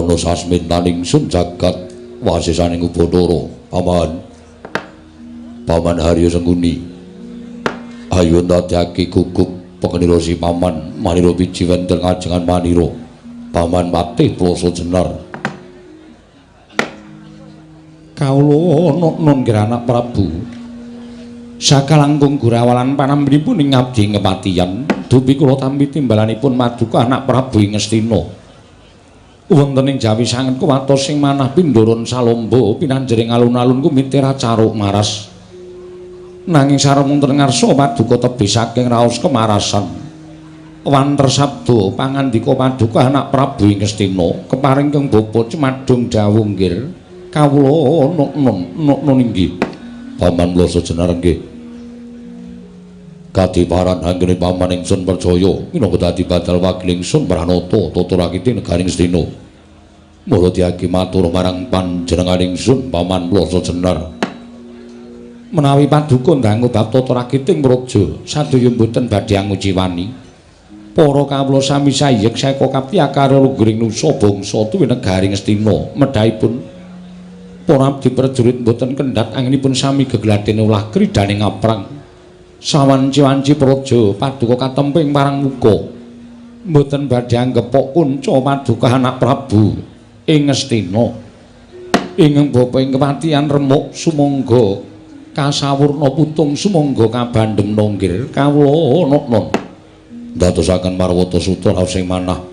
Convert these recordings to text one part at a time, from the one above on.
Ana sasmintaning sun jagat wasisaning Ubathara. Paman. Paman Harya Sengkuni. Ayo ndadekake gugup pengenira si paman manira biji wenten ngajengan manira. Paman Patih Ploso Jenar. Kawula nun nggih anak Prabu. Sakalangkung gurawalan panambinipun ing abdi kepatihan, dupi kula tampi timbalanipun maduka anak Prabu ing Ngastina. Wonten ing Jawi sanget kuwatos sing manah pindorun salomba pinanjering alun-alun kumitera caruk maras. Nanging sareng wonten ngarsa paduka tebih saking raos kemarasan. Wanter sabda pangandika paduka anak Prabu ing Ngastina keparing keng bapa cemadung dawuh nggir kawula nun inggih. Paman Ploso Jenar nggih. Kadiparan anggene paman ingsun percaya minangka dadi badal wakil ingsun Pranata tata rakiti negari Ngastina. Mula diagi matur marang panjenengan ingsun Paman Ploso Jenar. Menawi paduka ndangu bab tata rakiting praja sadaya mboten badhe anguciwani. Para kawula sami sayek seka kapti akara luguring nusa bangsa tuwi negari Ngastina. Medhahipun para abdi prajurit mboten kendhat anginipun sami gegladhen ulah kridhaning aprang. Sawanci-wanci praja paduka katemping parang muka. Mboten badhe anggepok kunca paduka anak Prabu ing Ngastina. Ingkang bapa ing kepatihan remuk sumangga kasawurna putung sumangga kabandhem nggir kawula nun. Ndadosaken marwata sutra raos sing manah.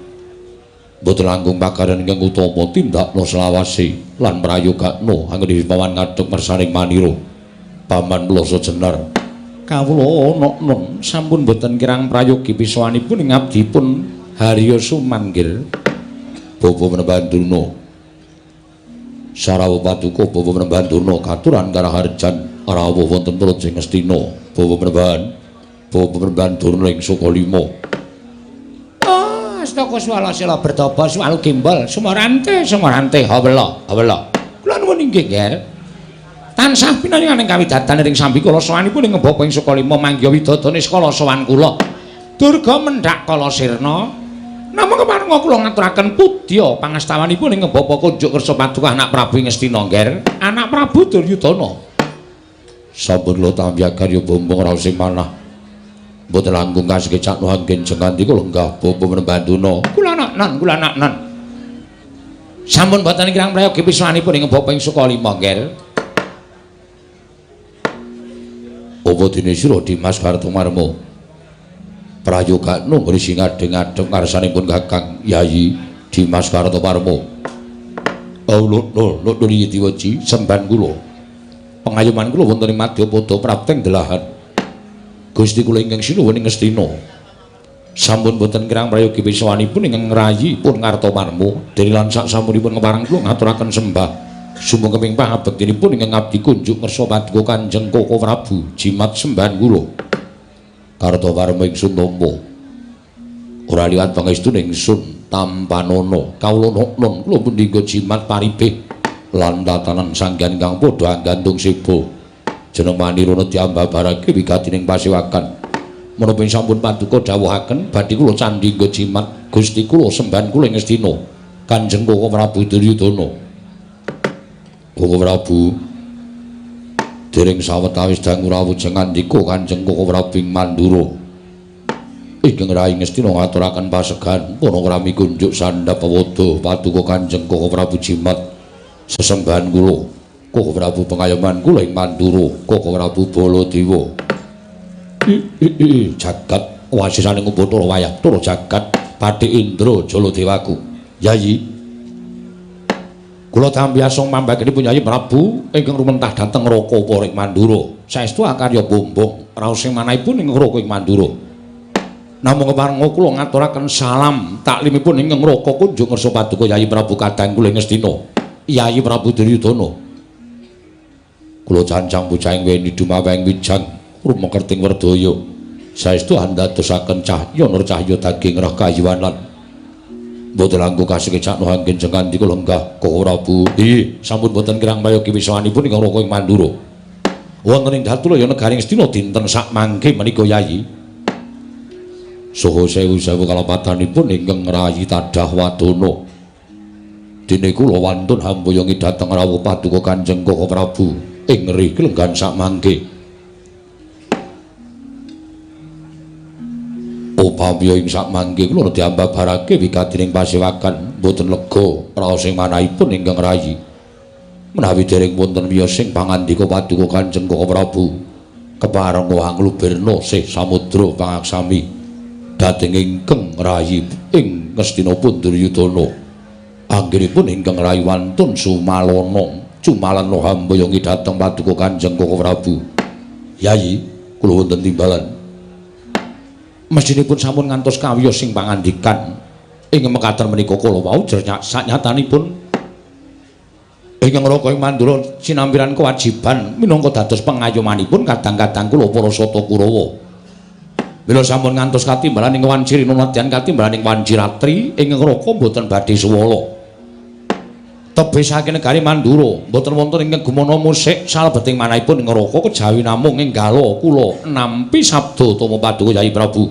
Mboten langkung pakaryan ingkang utama tindakna selawase lan prayogakna anggene paman ngadhep mersaning manira. Paman Ploso Jenar. Kawula nun sampun boten kirang prayogi pisawanipun ing abdipun Harya Sumanggir. Bapa Panembahan Durna. Sarawuh paduka Bapa Panembahan Durna katuran karaharjan rawuh wonten Praja Ngastina. Bapa Panembahan, Bapa Panembahan Durna ing Sukalima. Oh, astaka swala sila bertapa swalu gembol sumorante sumorante hawela hawela. Kula nuwun inggih, Nger. Tansah pinangan ing kawidatan ing sambikala sowanipun ing bapa ing Sukalima manggiha widodone skala sowan kula. Durga mendhak kala sirna. Namung keparenga kula ngaturaken pudya pangastawanipun ing bapa kunjuk kersa paduka anak Prabu ing Ngastina, Nger. Anak Prabu Duryudana. Sampun kula tampi akarya bombong raos sing manah. Mboten langkung kasekecakno anggen jengandika lenggah Bapa Panembahan Durna. Kula non, kula non. Sampun boten kirang prayogi pisawanipun ing bapa ing Sukalima, Nger. Apa dene sira Dimas Kartomarma? Prayogakno ngrisi ngadeg-ngadeg ngarsanipun Kakang Yayi Dimas Kartomarma. Aulun lho diwaji semban kula. Pengayoman kula wonten ing Madyapada prapteng delahan. Gusti kula ingkang sinuwun ing Ngastina. Sampun boten kirang prayogi pisawanipun ingkang ngrayi pun Kartomarma. Dene lan sak sampunipun kepareng kula ngaturaken sembah. Sumangga ping pangabektinipun ingkang abdi kunjuk ngersa paduka Kanjeng Koko Prabu jimat sembahan kula. Kartomarma ingsun tampa. Ora liwat pangestune ingsun tampanana. Kawula nun kula pundhingga jimat paribih lan tatanan sanggan ingkang padha anggantung seba. Jeneng manira diambabarake wigatining pasewakan. Menapa ing sampun paduka dawuhaken badhe kula candhingga jimat Gusti kula sembahan kula ing Ngastina. Kanjeng Koko Prabu Duryudana. Koko Prabu dereng sawetawis dangu rawuh jengandika Kanjeng Koko Prabu ing Mandura. Ingkang rayi Ngastina ngaturaken pasegan para krami kunjuk sandhap pewadha paduka Kanjeng Koko Prabu jimat sesembahan kula. Koko Prabu pengayoman kula ing Mandura, Koko Prabu Baladewa. Jagat wasisaning Ubathara wayah tara jagat Patih Indra Jaladewaku. Yayi kula tampi asung pambagenipun Yayi Prabu ingkang rumentah dhateng Raka Upara ing Mandura. Saestu akarya bombong raos sing manahipun ing Raka ing Mandura. Namung keparenga kula ngaturaken salam taklimipun ingkang Raka kunjuk ngersa paduka Yayi Prabu kadang kula ing Ngastina. Yayi Prabu Duryudana. Kula cancang bocah ing weni dumaweng wijang rumekerting werdaya. Saestu andadosaken cahya nur cahya daging roh kayuwanan. Mboten langkung kasekecakno anggen jengandika lenggah Koko Prabu. Inggih, sampun boten kirang prayogi pisawanipun ingkang Raka ing Mandura. Wonten ing Datulaya negari Ngastina dinten sakmangke menika Yayi. Saha sewu-sewu kalepatanipun ingkang ngrayi tadah wadana. Dene kula wantun hamboyongi dhateng rawuh paduka Kanjeng Koko Prabu ing rih klenggan sakmangke. Upami ing sakmangke kula diambabarake wigatining pasewakan mboten lega raos ing manahipun ingkang rayi. Menawi dereng wonten wiyos sing pangandika paduka Kanjeng Koko Prabu kepareng anglubirna sih samudra pangaksami dhateng ingkang rayi ing Ngastina Punduryudana. Anggenipun ingkang rayi wantun sumalana cumalana hamboyongi dhateng paduka Kanjeng Koko Prabu. Yayi, kula wonten timbalan. Mestinipun sampun ngantos kawiyos sing pangandikan ing mekaten menika kala wau sanyatanipun ingkang Raka ing Mandura sinampiran kewajiban minangka dados pengayomanipun kadang-kadang kula para Sata Kurawa. Mila sampun ngantos katimbalan ing wanci rina nadyan katimbalan ing wanci ratri ingkang Raka mboten badhe suwala. Tebih saking negari Mandura mboten wonten ingkang gumana musik salebeting manahipun ing Raka kejawi namung enggala kula nampi sabda tama paduka Yayi Prabu.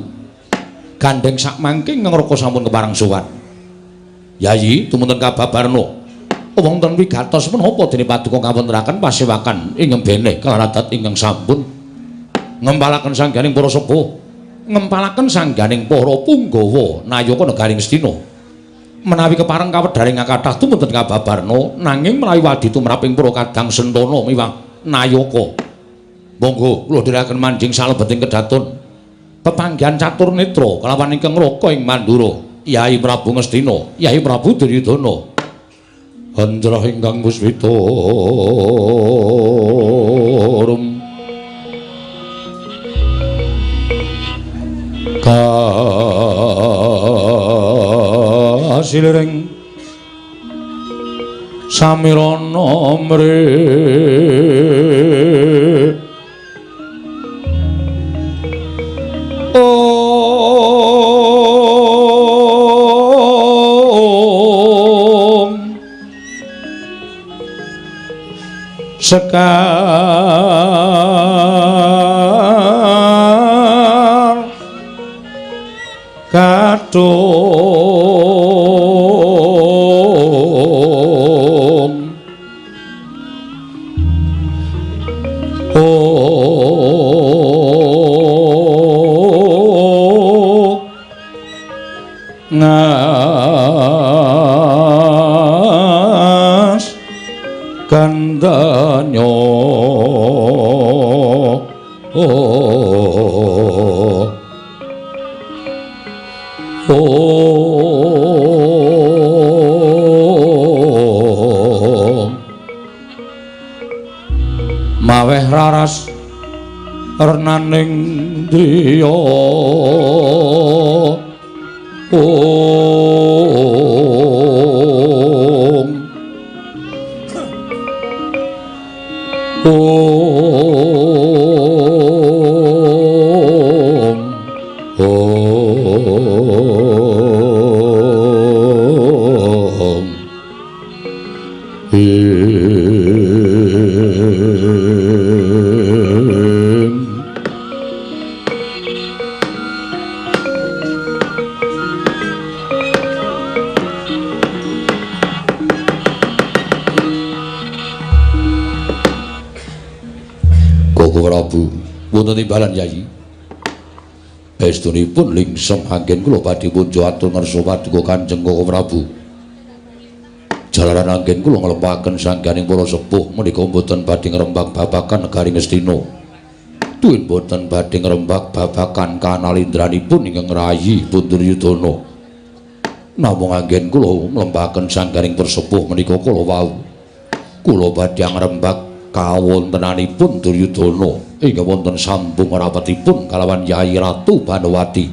Gandheng sakmangke ingkang Raka sampun kepareng sowan. Yayi tumunten kababarna wonten wigatos menapa dene paduka kawontenaken pasewakan ingkang beneh kelaradat ingkang sampun ngempalaken sangganing para sepuh, ngempalaken sangganing para punggawa nayaka negaring Ngastina. Menawi kepareng kawedharing kathah tumunten kababarna nanging menawi wadi tumraping para kadang sentana miwah nayaka monggo kula dherekaken manjing salebeting kedaton pepanggihan catur netra kelawan ingkang Raka ing Mandura Yai Prabu Ngastina, Yai Prabu Duryudana. Andrah ingkang puswita rum kasiliring samirana mre om sekar kadung oh ngas kandanyo oh oh maweh raras renaning driya om om om ing. Koko Prabu wonten timbalan Yayi. Estunipun lingsem anggen kula badhe punjo atur ngersa paduka Kanjeng Koko Prabu. Jalaran anggen kula nglempaken sangganing para sepuh menika mboten badhe ngrembak babagan negari Ngastina. Tuwin mboten badhe ngrembak babagan kanalindranipun ingkang rayi Punduryudana. Namung anggen kula nglempaken sangganing para sepuh menika kala wau. Kula badhe ngrembak kawontenanipun Duryudana ingkang wonten sambung rapetipun kalawan Yayi Ratu Banowati.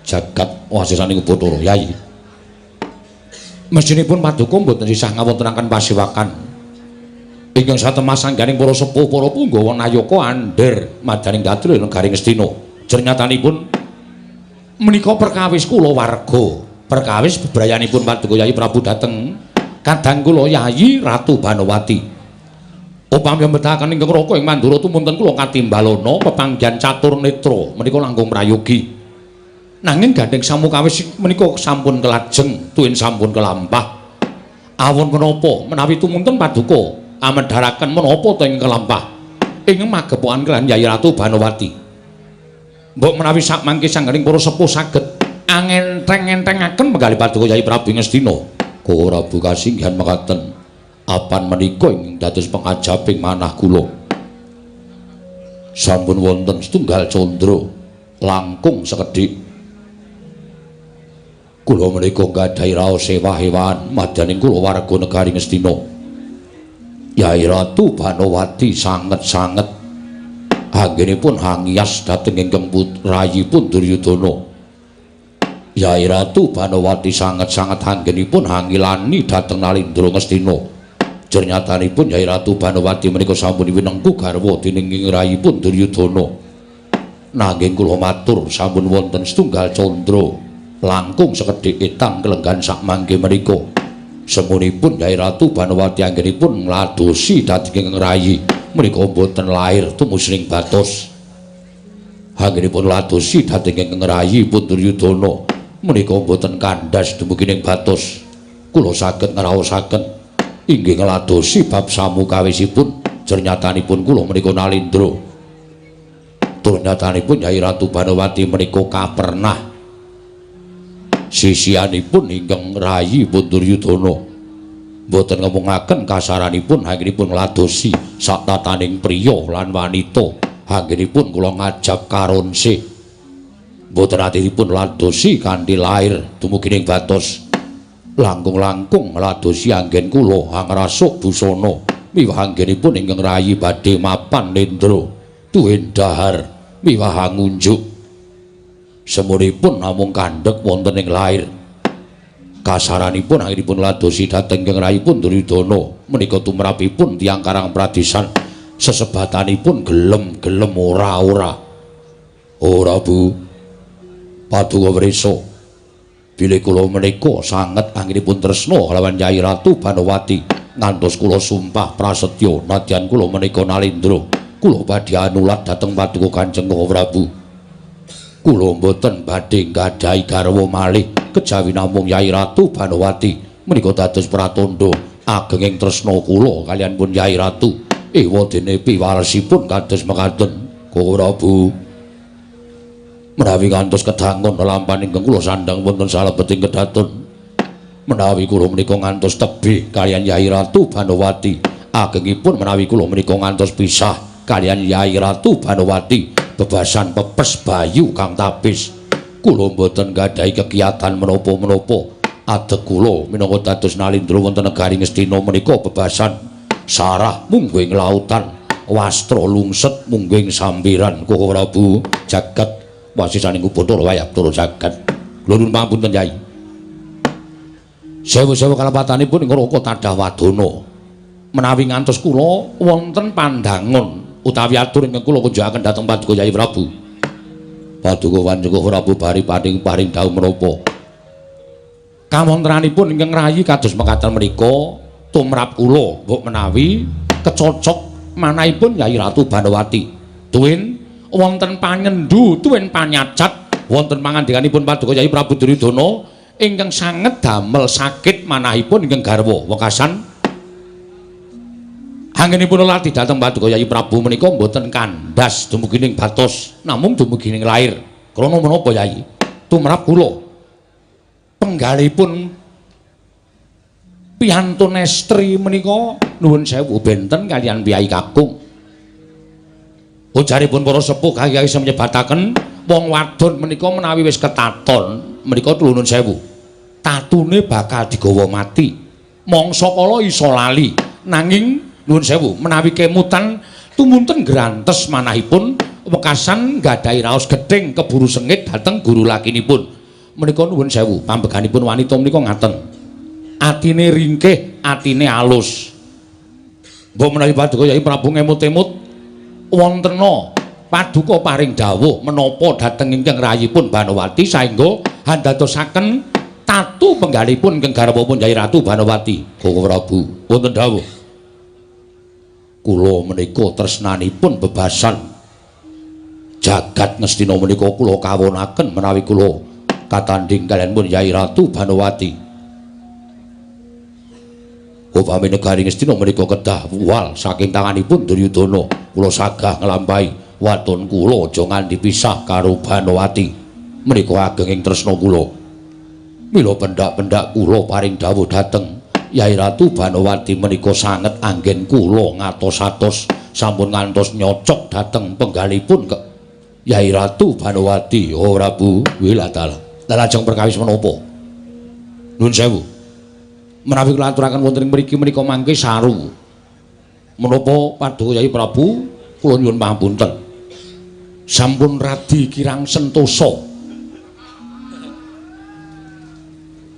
Jagat wasisaning Bathara Yayi. Mestinipun paduka mboten sisah ngawontenaken pasewakan ingkang satemas sangganing para sepuh para punggawa nayaka andher madaning dhatri negari Ngastina. Jernyatanipun menika perkawis kula warga, perkawis bebrayanipun paduka Yayi Prabu dhateng kadang kula Yayi Ratu Banowati. Upami mbetahaken ingkang Raka ing Mandura tumunten kula katimbalana pepanggihan catur netra menika langkung prayogi. Nanging gandheng samukawis menika sampun kelajeng tuwin sampun kelampah. Awon menapa menawi tumunten paduka amedharaken menapa ta ing kelampah ing magepokan kaliyan Yayi Ratu Banowati. Mbok menawi sakmangke sanggening para sepuh saged angentheng-enthengaken penggalih paduka Yayi Prabu Ngastina. Koko Prabu kasinggihan mekaten. Apan menika ing dados pengajaping manah kula. Sampun wonten setunggal candra langkung sekedhik. Kula menika nggadahi raos ewah-ewahan madyaning kula warga negari Ngastina. Yai Ratu Banowati sanget-sanget anggenipun hangias dhateng ingkang putrayipun Duryudana. Yai Ratu Banowati sanget-sanget anggenipun hangilani dhateng Nalindra Ngastina. Jernyatanipun Yai Ratu Banowati menika sampun winengku garwa dening ing rayipun Duryudana. Nanging kula matur sampun wonten setunggal candra langkung sekedhik etang kelenggan sakmangke menika. Semunipun Yai Ratu Banowati anggenipun ngladosi dhateng ing rayi menika mboten lair tumusring batos. Anggenipun ladosi dhateng ing rayi pun Duryudana menika mboten kandhas dumugi ing batos. Kula saged ngraosaken inggih ngladosi bab samukawisipun jernyatanipun kula menika Nalindra. Turnyatanipun Yai Ratu Banowati menika kapernah sisianipun ingkang rayi pun Duryudana mboten ngomongaken kasaranipun anggenipun ngladosi satataning priya lan wanita. Anggenipun kula ngajab karonse mboten atinipun ladosi kanthi lair dumugi ing batos. Langkung-langkung ngladosi anggen kula angrasuk busana miwah anggenipun ingkang rayi badhe mapan lendra tuwin dahar miwah ngunjuk. Semunipun namung kandhek wonten ing lair. Kasaranipun anggenipun ladosi dhateng ingkang rayipun Duryudana menika tumrapipun tiyang Karang Pradesan sesebatanipun gelem-gelem ora-ora. Ora Bu, paduka wrisa bilih kula menika sanget anggenipun tresna kalawan Yai Ratu Banowati ngantos kula sumpah prasetya nadyan kula menika Nalindra kula badhe anulat dhateng paduka Kanjeng Prabu. Kula mboten badhe nggadahi garwa malih kejawi namung Yai Ratu Banowati menika dados pratandha agenging tresna kula kaliyan pun Yai Ratu. Ewa dene piwalesipun kados mekaten. Koko Prabu, menawi ngantos kedangon lelampahan ingkang kula sandhang wonten salebeting kedaton, menawi kula menika ngantos tebih kaliyan Yai Ratu Banowati, agengipun menawi kula menika ngantos pisah kaliyan Yai Ratu Banowati bebasan pepes bayu kang tabis, kula mboten nggadahi kegiatan menapa-menapa. Adeg kula minangka dados Nalindra wonten negari Ngastina menika bebasan sarah mungguing lautan, wastra lungset mungguing sambiran. Koko Prabu, jagat wasisaning Bathara Wayabdara jagat. Kula nuwun pangapunten Yai. Sewu-sewu kalepatanipun ing Raka tadah wadana. Menawi ngantos kula wonten pandangon utawi atur ingkang kula kunjukaken dhateng paduka Yai Prabu. Paduka Kanjeng Prabu bari paring paring dawuh menapa? Kawontenanipun ingkang rayi kados mekaten menika tumrap kula mbok menawi kecocok manahipun Yai Ratu Banowati. Tuwin wonten panyendu, tuwin panyacat wonten pangandikanipun paduka Yai Prabu Duryudana ingkang sanget damel sakit manahipun ingkang garwa. Wekasan anggenipun lati dhateng paduka Yai Prabu menika mboten kandhas dumugi ing batos, namung dumugi ing lair. Krana menapa Yai? Tumrap kula penggalipun piyantun estri menika nuwun sewu benten kaliyan piyai kakung. Ujaripun para sepuh kaki-kaki menyebataken wong wadon menika menawi wis ketaton menika nuwun sewu tatune bakal digawa mati. Mangsa kala iso lali, nanging nuwun sewu menawi kemutan tumunten grantes manahipun wekasan nggadahi raos gething keburu sengit dhateng guru lakinipun. Menika nuwun sewu pambeganipun wanita menika ngaten. Atine ringkih, atine alus. Mbok menawi paduka Yai Prabu ngemut-emut wontena paduka paring dawuh menapa dhateng ingkang rayipun Banowati saengga handadosaken tatu penggalipun ingkang garwapun Yai Ratu Banowati. Koko Prabu wonten dawuh. Kula menika tresnanipun bebasan jagat Ngastina menika kula kawonaken menawi kula katandhing kaliyan pun Yai Ratu Banowati. Upami negari Ngastina menika kedah wal saking tanganipun Duryudana. Kula sagah nglampahi waton kula aja nganti pisah karo Banowati. Menika agenging tresna kula. Mila pendak-pendak kula paring dawuh dhateng Yai Ratu Banowati menika sanget anggen kula ngatos-atos sampun ngantos nyocok dhateng penggalipun ke Yai Ratu Banowati. Oh Prabu, wilatala. Lah lajeng perkawis menapa? Nuwun sewu. Menawi kula aturaken wonten ing mriki menika mangke saru. Menapa paduka Yai Prabu, kula nyuwun pangapunten. Sampun radi kirang sentosa.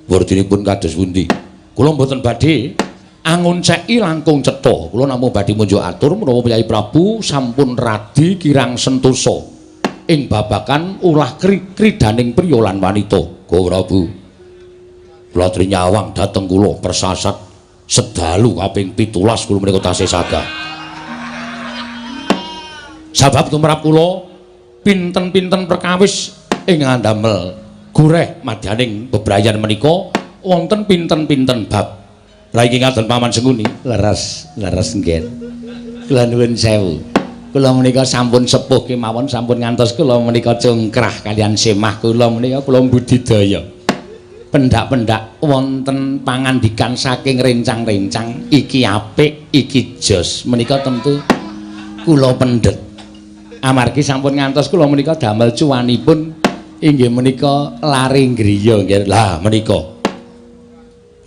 Wurdinipun kados pundi? Kula mboten badhe angonceki langkung cetha. Kula namung badhe munjuk atur menapa Yai Prabu sampun radi kirang sentosa ing babagan ulah kridaning priya lan wanita. Go Prabu. Kula trinyawang dhateng kula persasat sedalu kaping 17 kula menika tasih sagah. Sabab tumrap kula pinten-pinten perkawis ing ngandamel gureh madyaning bebrayan menika wonten pinten-pinten bab. Lah iki ngaten Paman Sengkuni. Leres, leres nggih. Kula nuwun sewu. Kula menika sampun sepuh kemawon, sampun ngantos kula menika cungkrah kaliyan semah kula menika kula budidaya. Pendak-pendak wonten pangandikan saking rencang-rencang iki apik, iki jos. Menika tentu kula pendhet. Amargi sampun ngantos kula menika damel cuwanipun inggih menika lare griya nggih. Lah menika.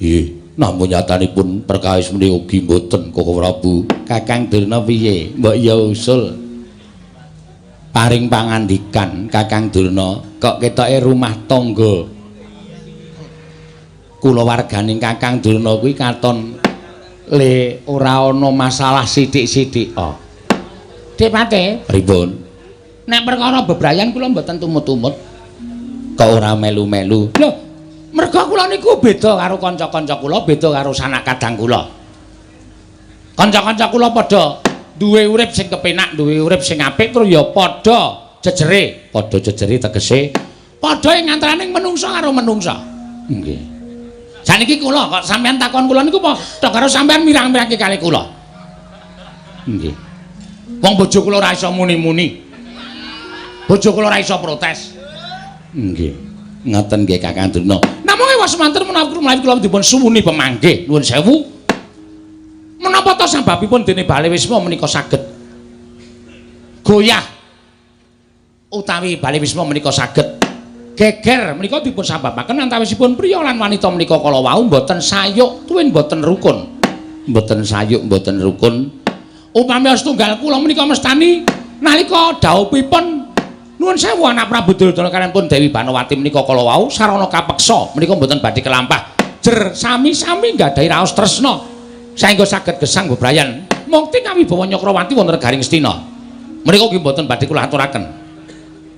Nggih, namung nyatanipun perkawis menika ugi mboten Koko Prabu. Kakang Durna piye? Mbok ya usul paring pangandikan Kakang Durna, kok ketoke rumah tangga kula warganing Kakang Durna kuwi katon le ora ana masalah sithik-sithik. Oh. Dik Pate, pripun? Nek perkara bebrayan kula mboten tumut-tumut. Kok ora melu-melu? Lho, merga kula niku beda karo kanca-kanca kula, beda karo sanak kadang kula. Kanca-kanca kula padha duwe urip sing kepenak, duwe urip sing apik, terus ya padha jejere. Padha jejere tegese padha ing antaraning menungsa karo menungsa. Nggih. Saniki kula kok sampean takon kula niku padha karo sampean mirang-mirangke kali kula. Nggih. Wong bojo kula ora iso muni-muni. Bojo kula ora iso protes. Nggih. Ngoten nggih Kakang Durna. Namung ewas semanten menawi kula dipun suwuni pemanggih. Nuwun sewu. Menapa ta sababipun dene Bale Wisma menika saged goyah utawi Bale Wisma menika saged geger menika dipun sababaken antawisipun priya lan wanita menika kala wau mboten sayuk tuwin mboten rukun. Mboten sayuk mboten rukun. Upami setunggal kula menika mestani nalika dhawuhipun nuwun sewu anak Prabu Duryudana kaliyan pun Dewi Banowati menika kala wau sarana kapeksa menika mboten badhe kelampah. Jer sami-sami nggadahi raos tresna saengga saged gesang bebrayan mukti kawibawa Nyakrawati wonten Garing Astina. Menika ugi mboten badhe kula aturaken.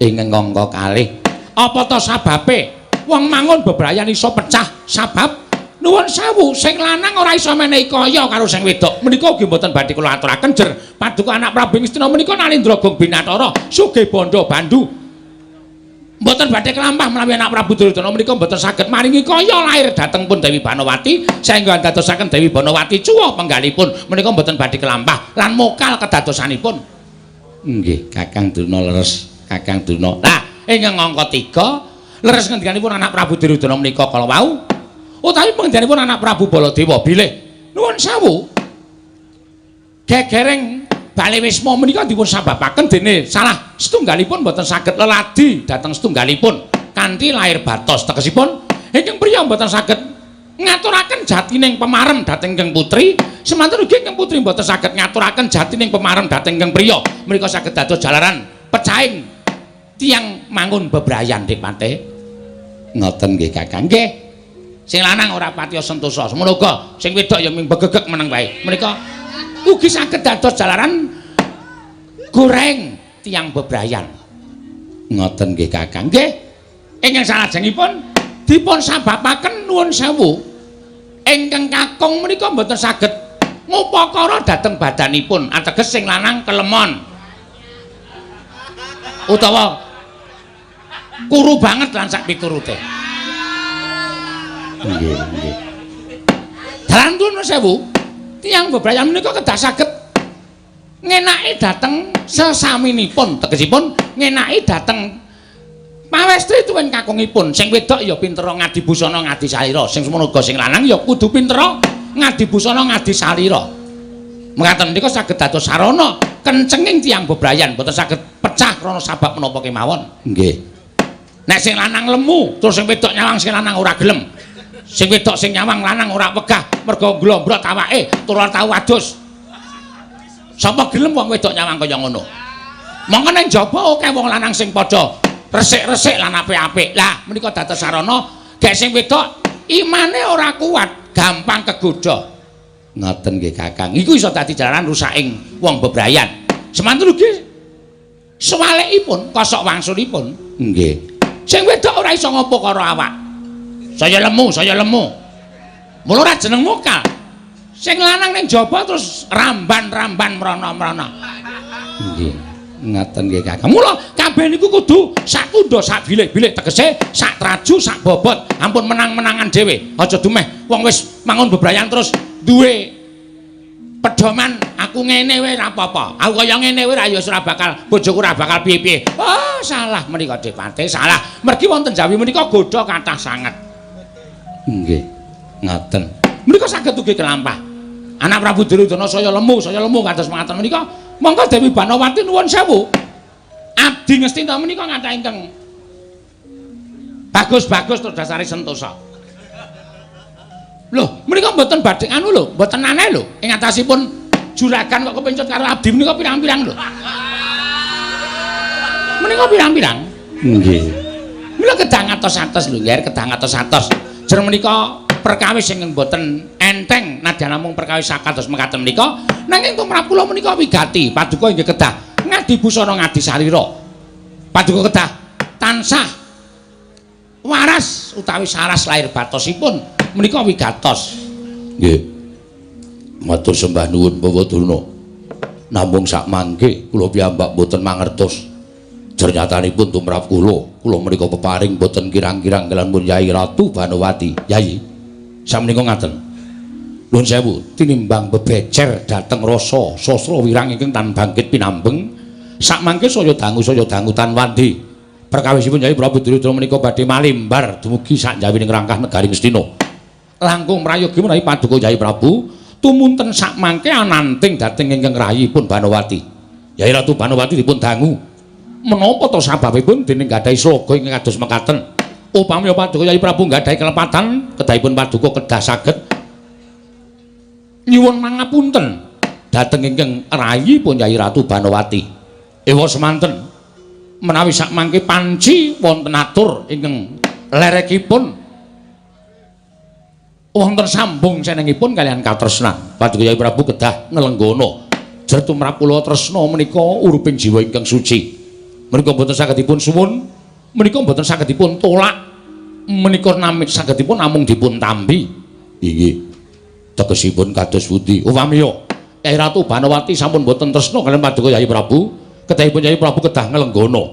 Ing angka kalih apa ta sababe wong mangun bebrayan iso pecah sabab nuwun sewu sing lanang ora iso menehi kaya karo sing wedok menika ugi mboten badhe kula aturaken. Jer paduka anak Prabu Ngastina menika Nalindra Gong Binatara sugih bandha bandu mboten badhe kelampah menawi anak Prabu Duryudana menika mboten saged maringi kaya lair dhateng pun Dewi Banowati saengga andadosaken Dewi Banowati cuwa penggalipun menika mboten badhe kelampah lan mokal kedadosanipun. Nggih Kakang Durna leres Kakang Durna. Lah ing angka 3 leres ngendikanipun anak Prabu Duryudana menika kala wau utawi pengendikanipun anak Prabu Baladewa bilih nuwun sewu gegereng Bale Wisma menika dipun sababaken dene salah setunggalipun mboten saged leladi dhateng setunggalipun kanthi lair batos tegesipun ingkang priya mboten saged ngaturaken jatining pemarem dhateng ingkang putri semanten ugi ingkang putri mboten saged ngaturaken jatining pemarem dhateng ingkang priya menika saged dados jalaran pecahing tiyang mangun bebrayan Dik Pate. Ngoten nggih Kakang. Nggih. Sing lanang ora patiya sentosa, semono uga sing wedok ya ming begegek meneng wae. Menika ugi saged dados jalaran goreng tiyang bebrayan. Ngoten nggih Kakang. Nggih. Ingkang salajengipun dipun sababaken nuwun sewu ingkang kakung menika mboten saged ngupakara dhateng badanipun, ateges sing lanang kelemon utawa kuru banget lan sak piturute. Nggih, nggih. Dalan nuwun sewu, tiyang bebrayan menika kedah saged ngenaki dhateng sesaminipun, tegesipun ngenaki dhateng pawestri tuwin kakungipun. Sing wedok ya pintera ngadi busana ngadi salira, sing semono uga sing lanang ya kudu pintera ngadi busana ngadi salira. Mekaten menika saged dados sarana kencenging tiyang bebrayan, boten saged pecah krana sabab menapa kemawon. Nggih. Nek sing lanang lemu, terus sing wedok nyawang sing lanang ora gelem. Sing wedok sing nyawang lanang ora wegah mergo glombrot awake, tur ora tau adus. Sapa gelem wong wedok nyawang kaya ngono? Mongko ning jaba akeh wong lanang sing padha resik-resik lan apik-apik. Lah menika dados sarana gek sing wedok imane ora kuat, gampang kegodha. Ngoten nggih Kakang. Iku iso dadi jalaran rusaking wong bebrayan. Semanten ugi sewalekipun, kosok wangsulipun. Nggih. Sing wedok ora iso ngopo karo awak. Saya lemu, saya lemu. Mula ora jeneng mokal. Sing lanang ning jaba terus ramban-ramban mrana-mrana. Nggih. Ngaten nggih Kakang. Mula kabeh niku kudu sak kundha sak bilik-bilik, tegese sak traju sak bobot. Ampun menang-menangan dhewe. Aja dumeh wong wis mangun bebrayan terus duwe pedoman aku ngene wae ora apa-apa. Aku kaya ngene wae ya ora bakal bojoku ora bakal piye-piye. Oh, salah menika Depate, salah. Mergi wonten Jawi menika godha kathah sanget. Nggih. Ngaten. Menika saged ugi kelampah. Anak Prabu Duryudana saya lemu kados mangaten menika. Monggo Dewi Banowati nuwun sewu. Abdi Ngastina menika kathah ingkang bagus-bagus terus dasare sentosa. Lho, menika mboten badhe anu lho, mboten aneh lho. Ing atasipun juragan kok kepencut karo abdi menika pirang-pirang lho. Menika pirang-pirang. Nggih. Mila kedah ngatos-atos lho, nggih, kedah ngatos-atos. Jeneng menika perkawis ingkang boten enteng nadyan namung perkawis sakados mekaten menika, nanging tumrap kula menika wigati. Paduka inggih kedah ngadi busana ngadi salira. Paduka kedah tansah waras utawi saras lahir batosipun menika wigatos. Nggih. Matur sembah nuwun Bapak Durna. Namung sak mangke kula piyambak boten mangertos. Jernyatanipun tumrap kula, kula menika peparing boten kirang-kirang kaliyan pun Yai Ratu Banowati. Yai, samenika ngaten. Nuwun sewu, tinimbang bebecer dhateng rasa sastra wirang ingkang tan bangkit pinambeng, sak mangke saya dangu tan wandi. Perkawisipun Yai Prabu Duryudana menika badhe malimbar dumugi sak jawining rangkah negari Ngastina. Langkung prayogi menawi paduka Yai Prabu tumunten sak mangke ananting dhateng ingkang rahipun Banowati. Yai Ratu Banowati dipun dangu. Menapa to sababipun dening gadhahi sloga ingkang kados mekaten? Upami paduka Yai Prabu gadhahi kelepatan, kedahipun paduka kedah saged nyuwun mangapunten dhateng ingkang rahipun Yai Ratu Banowati. Ewa semanten menawi sak mangke panci wonten atur ingkang lerekipun wonten sambung senengipun kaliyan katresnan. Paduka Yai Prabu kedah nglenggana. Jer tumrap kula tresna menika uruping jiwa ingkang suci. Menika mboten saged dipun suwun, menika mboten saged dipun tolak, menika namung sagedipun namung dipun tampi. Inggih. Tegesipun kados pundi? Upamiya Yai Ratu Banowati sampun mboten tresna kaliyan paduka Yai Prabu, kedahipun Yai Prabu kedah nglenggana.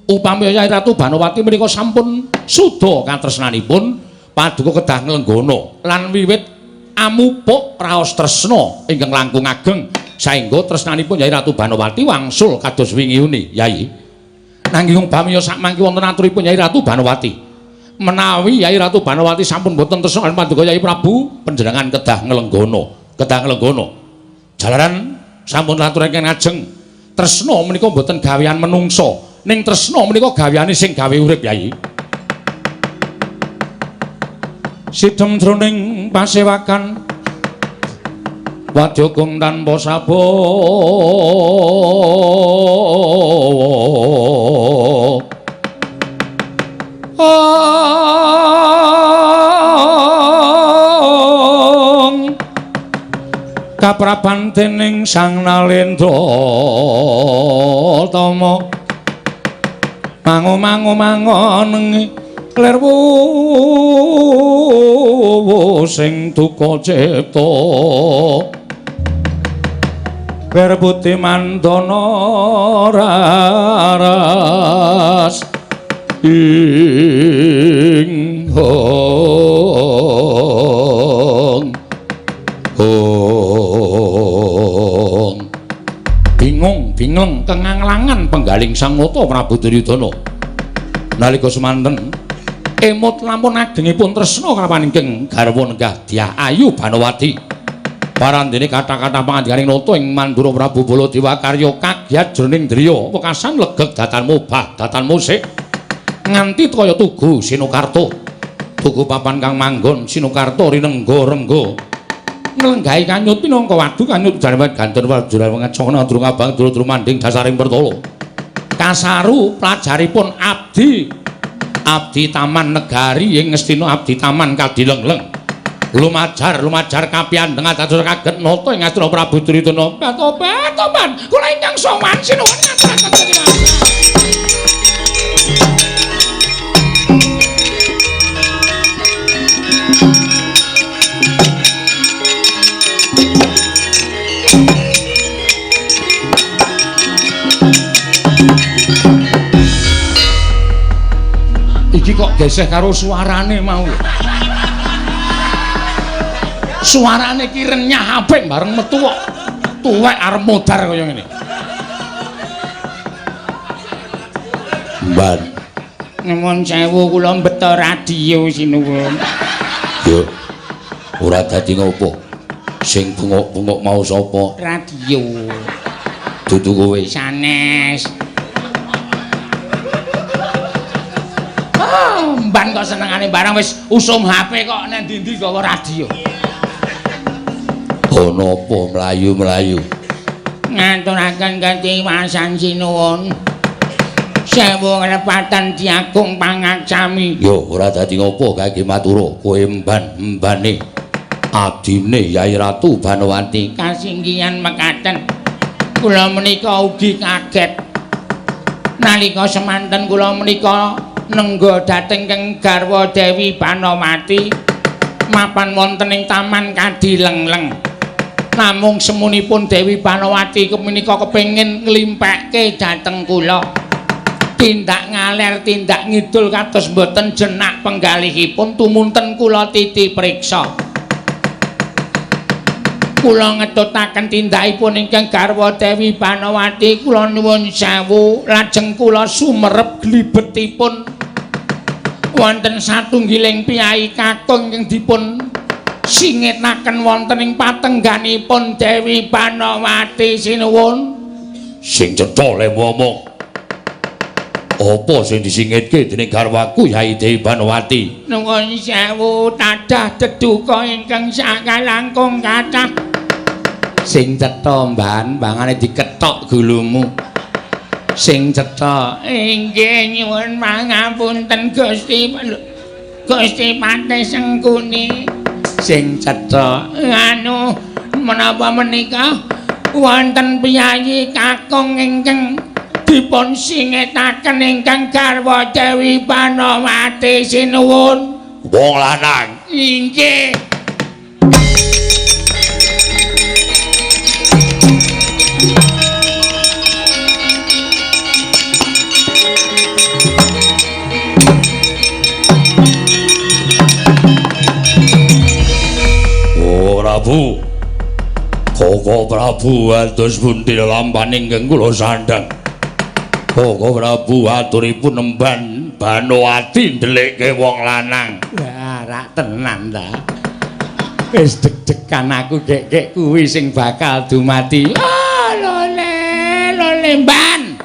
Upami Yai Ratu Banowati menika sampun suda katresnanipun, paduka kedah nglenggana lan wiwit amupuk raos tresna ingkang langkung ageng saengga tresnanipun Yai Ratu Banowati wangsul kados wingi uni. Yai, nanging upami sak mangke wonten aturipun Yai Ratu Banowati, menawi Yai Ratu Banowati sampun boten tresna kaliyan paduka Yai Prabu, panjenengan kedah nglenggana, kedah nglenggana. Jalaran sampun aturaken ngajeng, tresna menika boten gawean menungsa, ning tresna menika gaweane sing gawe urip. Yai, sidhem jroning pasewakan wadya kung tanpa sabawa. Kapraban dening Sang Nalendra Tama mangu-mangu mangonengi lirwu sing duka cipta lir putih mandana raras ing hong. Ong. Bingung, bingung kenganglangan penggaling Sang Nata Prabu Duryudana. Nalika semanten emut lampun agengipun tresna kalawan ingkang garwa nenggah Dyah Ayu Banowati. Parandene kathah-kathah pangandikaning nata ing Mandura Prabu Baladewa karya kagyat jroning driya wekasan legeg datan mobah datan musik nganti kaya tugu Sinokarta. Tugu papan kang manggon Sinokarta rinengga rengga. Nglenggahi kanyut pinangka wadu kanyut jarwan ganten warjuna ngecana durung abang durung manding dasaring pertala. Kasaru pelajaripun abdi abdi taman negari ing Ngastina abdi taman Kadilengleng. Lumajar lumajar kapiyandheng dados kaget nata ing Ngastina Prabu Duryudana. Tobat-tobat kula ingkang sowan sinuwun ngaturaken terima. Iki kok geseh karo suarane mau. Suarane iki renyah apik bareng metu kok tuwek arep modar kaya ngene. Mban. Nyuwun sewu kula mbeta radio sinuwun. Yo. Ora dadi ngopo. Sing bengok-bengok mau sapa? Radio. Dudu kowe. Sanes. Mban kok senengane barang wis usum HP kok nang ndi-ndi gawa radio. Ana apa mlayu-mlayu? Ngaturaken katiwasan sinuwun. Sewu nglepatan diagung pangaksami. Yo ora dadi ngopo kage matura kowe mban-mbane abdine Yai Ratu Banowati. Kasinggihan mekaten. Kula menika ugi kaget. Nalika semanten kula menika nengga dhateng keng garwa Dewi Banowati mapan wonten ing Taman Kadilengleng. Namung semunipun Dewi Banowati menika kepengin nglimpekke dhateng kula. Tindak ngaler tindak ngidul kados mboten jenak penggalihipun tumunten kula titi priksa. Kula ngetutaken tindakipun ingkang garwa Dewi Banowati kula nuwun sewu lajeng kula sumerep glibetipun wonten satunggiling piyai kakung ingkang dipun singetaken wonten ing patengganipun Dewi Banowati sinuwun. Sing cetha le ngomong. Apa sing disingitke dening garwaku Yai Dewi Banowati? Nuwun sewu tadah deduka ingkang sakalangkung kathah. Sing cetha mban, bangane dikethok gulumu. Sing cetha inggih nyuwun pangapunten Gusti Gusti Patih Sengkuni. Sing cetha anu menapa menika wonten piyayi kakung ingkang dipun singetaken ingkang garwa Dewi Banowati sinuwun. Wong lanang inggih. Prabu Koko Prabu ados pundi lampaning ingkang kula sandhang. Koko Prabu aturipun emban Banowati ndelikke wong lanang. Wah, rak tenan ta. Wis deg-degan aku gek-gek kuwi sing bakal dumati. Ah, lole, lole mban.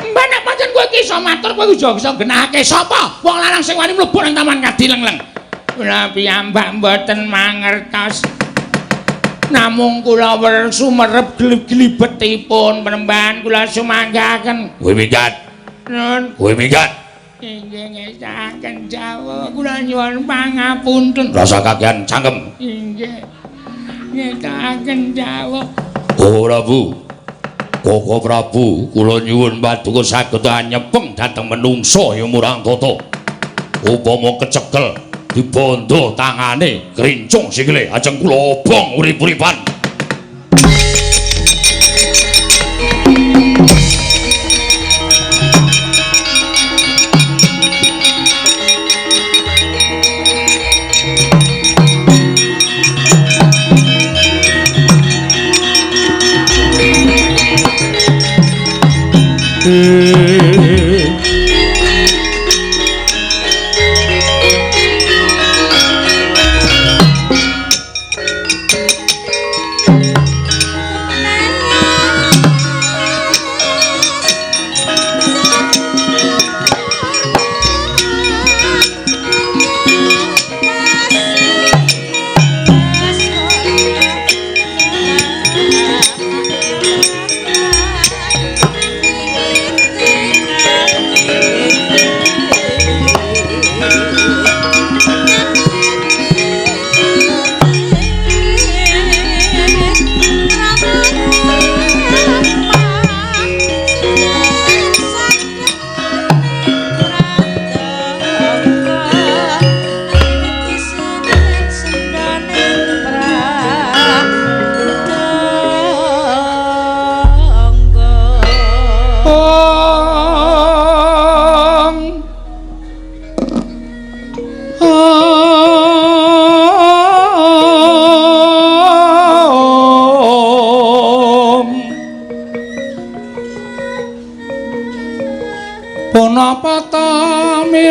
Mban nek pancen kowe iki iso matur kowe iso genahake sapa wong lanang sing wani mlebu nang Taman Kadilengleng. Kula piyambak mboten mangertos. Namung kula sumerep glibetipun penemban kula sumanggaken. Kowe minggat. Nun. Kowe minggat. Inggih ngesaken jawah kula nyuwun pangapunten. Rasa kakean cangkem. Inggih. Ngesaken jawah. Oh Prabu. Koko Prabu kula nyuwun paduka saged anyepeng dhateng menungsa ya murang tata. Upama kecekel dibondo tangane krincung sikile ajeng kula obong urip-uripan.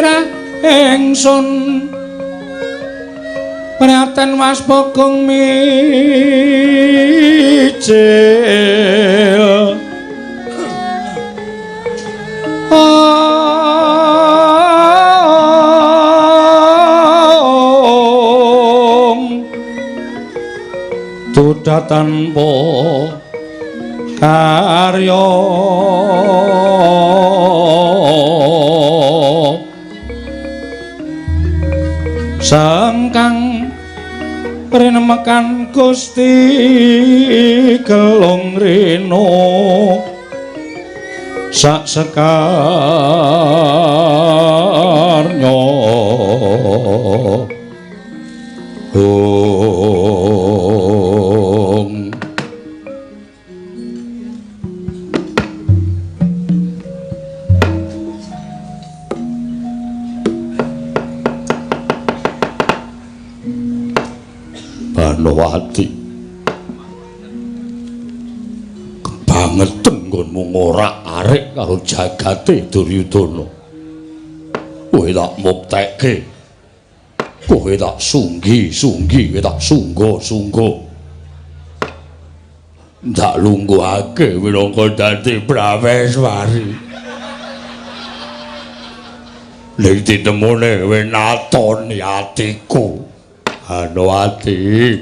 Sirah ingsun Praten Waspokong mijil. Om duda tanpa karya sangkang rinemekan Gusti Gelung Rena sak sekarnya. Ong Banowati, kebangetan nggonmu ngorak-arik karo jagate Duryudana. Kowe tak muktekke, kowe tak sunggi-sunggi, kowe tak sungga-sungga. Ndak lungguhake minangka dadi Prameswari. Ning ditemune kowe natoni atiku. Banowati,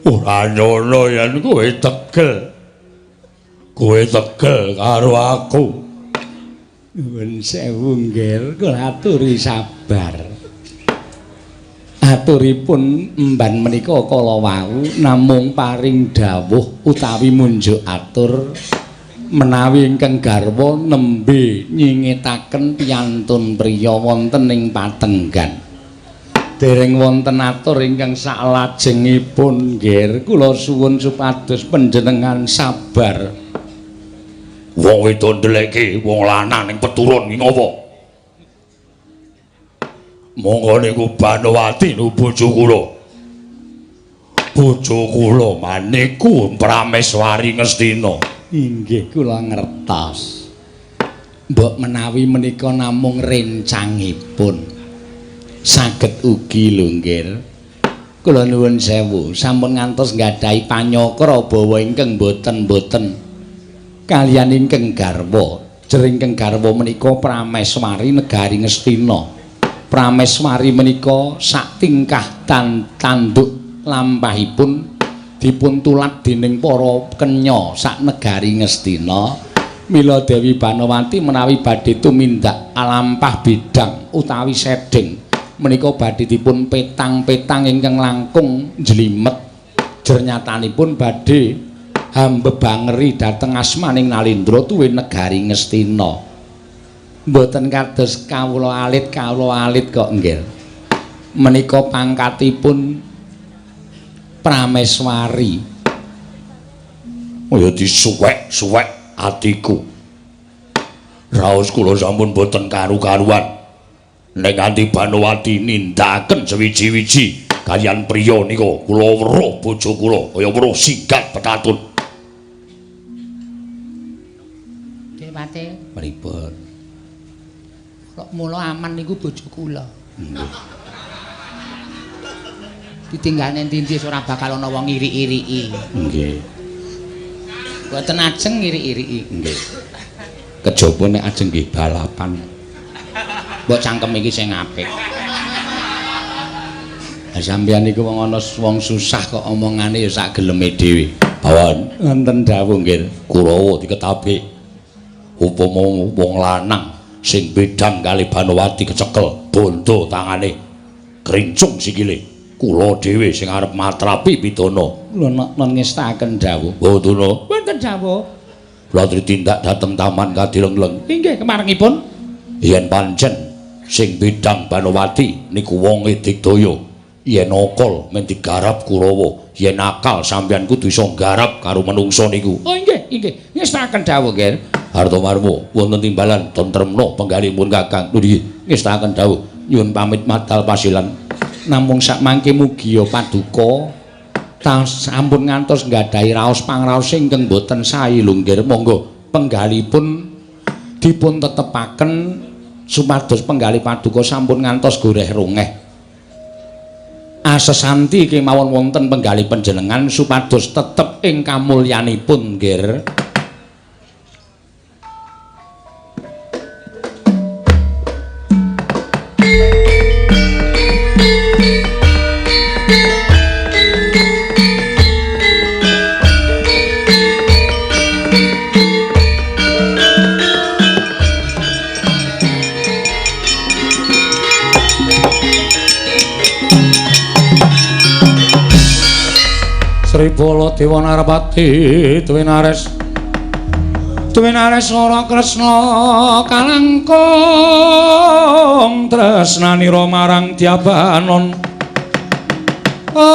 ora nyono yen kowe tegel. Kowe tegel karo aku. Nuwun sewu nggih, kula aturi sabar. Aturipun emban menika kala wau namung paring dawuh utawi munjuk atur menawi ingkang garwa nembe nyingetaken piyantun priya wonten ing patenggan. Dereng wonten atur ingkang saklajengipun nggih, kula suwun supados panjenengan sabar. Wong wedok ndeleke wong lanang ning peturun iki ngopo? Monggo niku Banowati nu bojo kula. Bojo kula maniku Prameswari Ngastina. Inggih kula ngertos. Mbok menawi menika namung rencangipun. Saged ugi lho nggih. Kula nuwun sewu, sampun ngantos nggadahi panyakra bawa ingkang boten-boten kaliyan ingkang garwa. Jer ingkang garwa menika Prameswari negari Ngastina. Prameswari menika sak tingkah tanduk lampahipun dipun tulat dening para kenya sak negari Ngastina. Mila Dewi Banowati menawi badhe tumindak alampah bidang utawi sedeng menika badhe dipun petang-petang ingkang langkung njlimet. Jernyatanipun badhe hambebangeri dhateng asmaning Nalindra tuwin negari Ngastina. Mboten kados kawula alit kok nggih. Menika pangkatipun Prameswari. Oh ya disuwek-suwek atiku. Raos kula sampun boten karu-karuan. Nek nganti Banowati nindakaken sewiji-wiji kaliyan priya nika kula weruh bojo kula kaya weruh singgat petatun. Dewate pripun? Kok mula aman niku bojo kula. Nggih. Ditinggal endi-endi ora bakal ana wong ngiri-iriki. Nggih. Mboten ajeng ngiri-iriki. Nggih. Kejaba nek ajeng nggih balapan. Mbok cangkem iki sing apik. Lah sampeyan niku wong ana wong susah kok omongane ya sak geleme dhewe. Bawan wonten dawuh nggih. Kurawa diketapik. Upama wong lanang sing bidang kali Banowati kecekel bondo tangane krincung sikile. Kula dhewe sing arep matrapi pidana. Kula nek ngestakaken dawuh. Mboten. Wonten dawuh. Kula tindak dhateng taman Kadilengleng. Inggih kemarengipun. Yen pancen sing bidang Banowati niku wonge digdaya, yen akal men digarap Kurawa, yen akal sampeyan kudu iso nggarap karo menungsa niku. Oh inggih, inggih. Ngestakaken dawuh nggih. Artomarmo wonten timbalan tentremna penggalipun Kakang. Lho nggih, ngestakaken dawuh. Nyuwun pamit madal pasilan. Namung sakmangke mugi paduka sampun ngantos nggadahi raos pangraos ingkang boten sae lho nggih. Monggo penggalipun dipun tetepaken Supados penggalih paduka sampun ngantos goreh rongeh. Asesanti kemawon wonten penggalih panjenengan supados tetep ing kamulyanipun, Nger. Sri Baladewa Narpati Dwinares Dwinares ora Kresna kalangkung tresnanira marang Dyabanon. Ong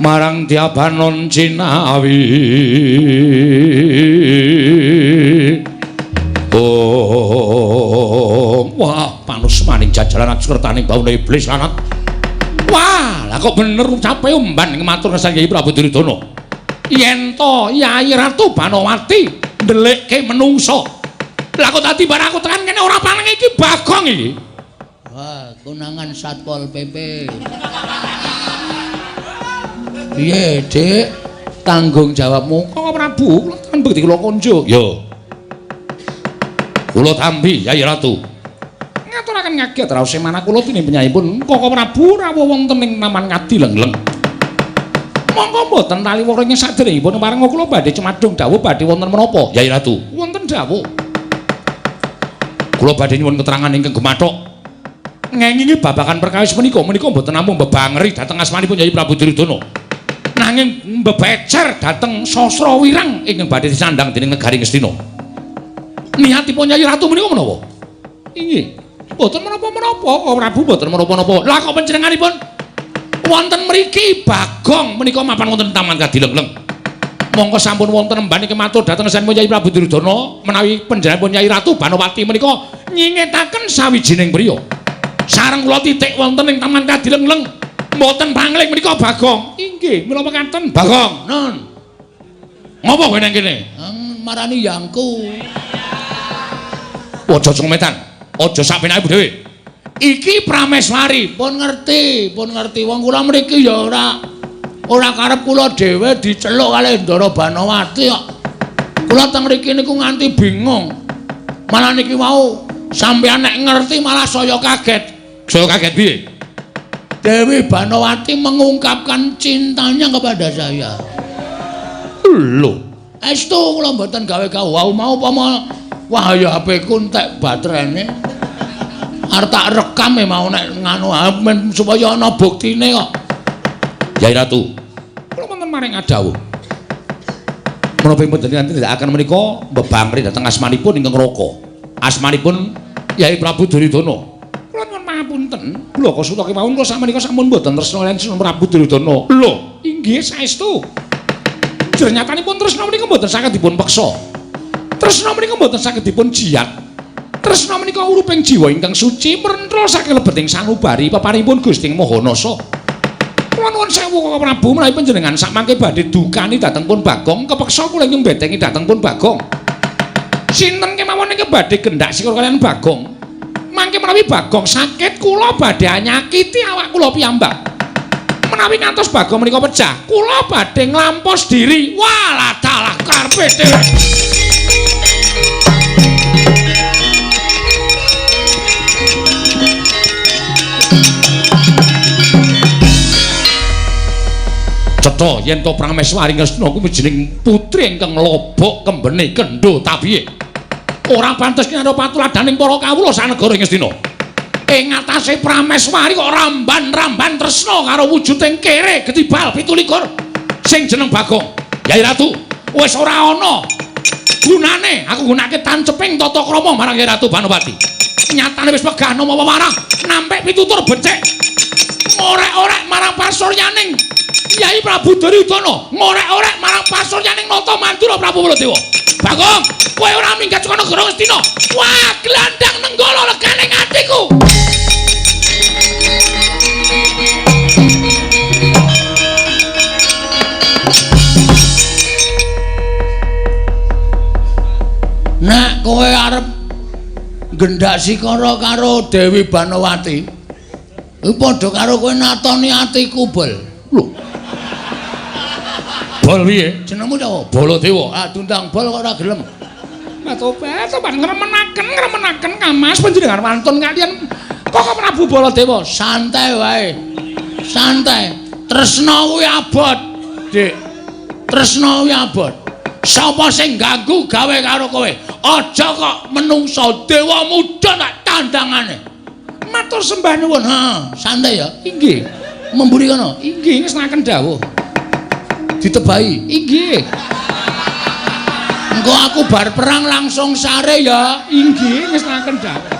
marang Dyabanon jinawi. Oh, wah, panusmaning jajaran akskertaning bauna iblis lanat. Wah, lah kok bener ucape umban ing matur ngesan Kyai Prabu Duryudana. Yen to Yai Ratu Banowati ndelikke menungso. Lah kok dadi barang aku tekan kene ora paneng iki Bagong iki. Wah, konangan Satpol PP. Piye, Dik? Tanggung jawabmu Kok Prabu, kula tekan bekti kula konjuk. Yo. Kula tampi Yai Ratu. Ngaturaken ngaget raos manah kula dening penyayipun Koko Prabu rawuh wonten ing Taman Ngadi Lengleng. Monggo mboten taliwara ing saderengipun parenga kula badhe cemadung dawuh badhe wonten menapa Yai Ratu? Wonten dawuh. Kula badhe nyuwun keterangan ingkang gemathok. Ngengingi babagan perkawis menika menika mboten namung mbebangeri dhateng asmanipun Yai Prabu Duryudana. Nanging mbebecer dhateng sastra wirang ingkang badhe disandang dening negari Ngastina. Niatipun Yai Ratu menika menapa? Inggih. Mboten menapa-menapa, Koko Prabu mboten menapa-napa. Lah kok panjenenganipun wonten mriki Bagong menika mapan wonten Taman Kadilengleng. Mongko sampun wonten emban iki matur dhateng sampun Yai Prabu Duryudana menawi panjenenganipun Yai Ratu Banowati menika nyingetaken sawijining priya. Sareng kula titik wonten ing Taman Kadilengleng. Mboten pangling menika Bagong. Inggih, mila mekaten Bagong. Non. Ngopo kowe nang kene? Marani yangku. Aja cometan. Aja sak penake dhewe. Iki Prameswari. Pun ngerti, pun ngerti. Wong kula mriki ya ora karep kula dhewe diceluk kalih Ndara Banowati kok. Kula teng mriki niku nganti bingung. Malah niki wau sampeyan nek ngerti malah saya kaget. Saya kaget piye? Dewi Banowati mengungkapkan cintanya kepada saya. Lho, estu kula mboten gawe-gawe wau mau pama wah ya HP ku entek baterene. Arep tak rekam e mau nek nganu men supaya ana buktine kok. Yai Ratu, kula wonten maring adawuh. Menapa panjenengan tindakaken menika mbebangri dhateng asmanipun ingkang Raka. Asmanipun Yai Prabu Duryudana. Kula nyuwun pangapunten, kula kasuta kemawon kula sakmenika sampun mboten tresna kaliyan Sunan Prabu Duryudana. Lho, inggih saestu. Jernyatanipun tresna menika mboten saged dipun peksa. Tresna menika mboten saged dipun jiyat. Tresna menika uruping jiwa ingkang suci mrenthul saking lebeting sanubari paparipun Gusti Maha Nasa. Kula nuwun sewu Koko Prabu menawi panjenengan sakmangke badhe dukani dhateng pun Bagong, kepeksa kula ingkang mbetengi dhateng pun Bagong. Sinten kemawon ingkang badhe gendak sikil kaliyan Bagong? Mangke menawi Bagong sakit kula badhe nyakiti awak kula piyambak. Menawi ngantos Bagong menika pecah, kula badhe nglampos diri. Walah dalah karepe dhewe. Cetha yen to Prameswari Ngastina kuwi jeneng putri ingkang lobok kembene kendho tabihe. Ora pantes kinarya patuladaning para kawula sanegara ing Ngastina. Ing atase Prameswari kok ramban-ramban tresna karo wujuding kere getibal 27 sing jeneng Bagong. Yai Ratu, wis ora ana gunane aku gunake tanceping tata krama marang Yai Ratu Banowati. Nyatane wis wegah nama wewarah nampik pitutur becik. Ngorek-orek marang pasuryaning Yai Prabu Duryudana, ngorek-orek marang pasuryaning Nata Mandura Prabu Baladewa. Bagong, kowe ora minggat saka negara Ngastina. Wah, glandang nenggala legane atiku. Gendak Sikara karo Dewi Banowati. Kuwi padha karo kowe natoni atiku, Bol. Lho. Bol piye? Jenengmu sapa? Baladewa. Ah, diundang Bol kok ora gelem. Tobat, tobat ngremenaken Kamas panjenengan wantun kalian Koko Prabu Baladewa. Santai wae. Santai. Tresna kuwi abot, Dik. Tresna kuwi abot. Sapa sing ganggu gawe karo kowe? Aja kok menungsa dewa muda tak tandangane. Matur sembah nuwun. Ha, santai ya. Inggih. Memburi kono. Inggih, ngestokaken dawuh. Ditebahi. Inggih. Engko aku bar perang langsung sare ya. Inggih, ngestokaken dawuh.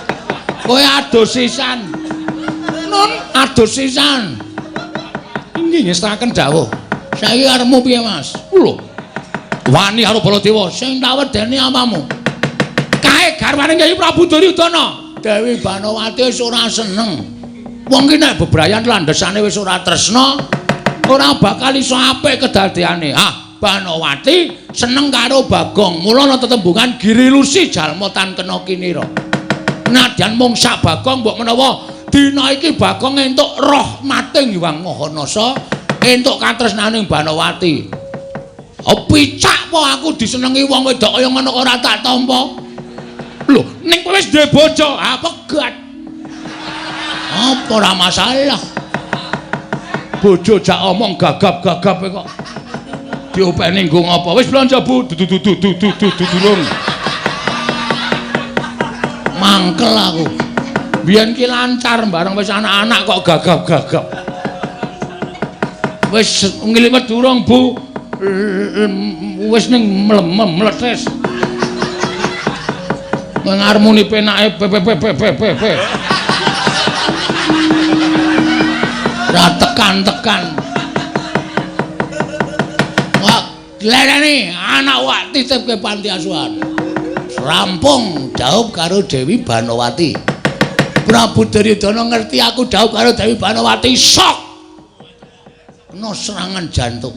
Kowe adus sisan. Nun, adus sisan. Inggih, ngestokaken dawuh. Saiki arepmu piye, Mas? Lho. Wani karo Baladewa sing tak wedeni apamu? Kae garwane Kyai Prabu Duryudana. Dewi Banowati wis ora seneng. Wong ki nek bebrayan landhesane wis ora tresna, ora bakal iso apik kedadeane. Ah, Banowati seneng karo Bagong. Mula ana tetembungan Girilusi jalma tan kena kinira. Nadyan mung sak Bagong mbok menawa dina iki Bagong entuk rahmating Hyang Maha Nasa, entuk katresnaning Banowati. Oh, picak po aku disenengi wong wedok kaya ngono ora tak tampa. Lho, ning kowe wis duwe bojo, ah pegat. Apa ora masalah. Bojo jak omong gagap-gagap kok. Diopeni nggo ngapa? Wis blanja, Bu. Du durung. Mangkel aku. Biyen ki lancar bareng wis anak-anak kok gagap-gagap. Wis ngliwet durung, Bu. Wis ning mlemem mletes. Ngarmuni penake p p p p p p. Ora tekan-tekan. Wah, lereni anak wak titipke panti asuhan. Rampung dhaup karo Dewi Banowati. Prabu Duryudana ngerti aku dhaup karo Dewi Banowati, sok. Kena serangan jantung.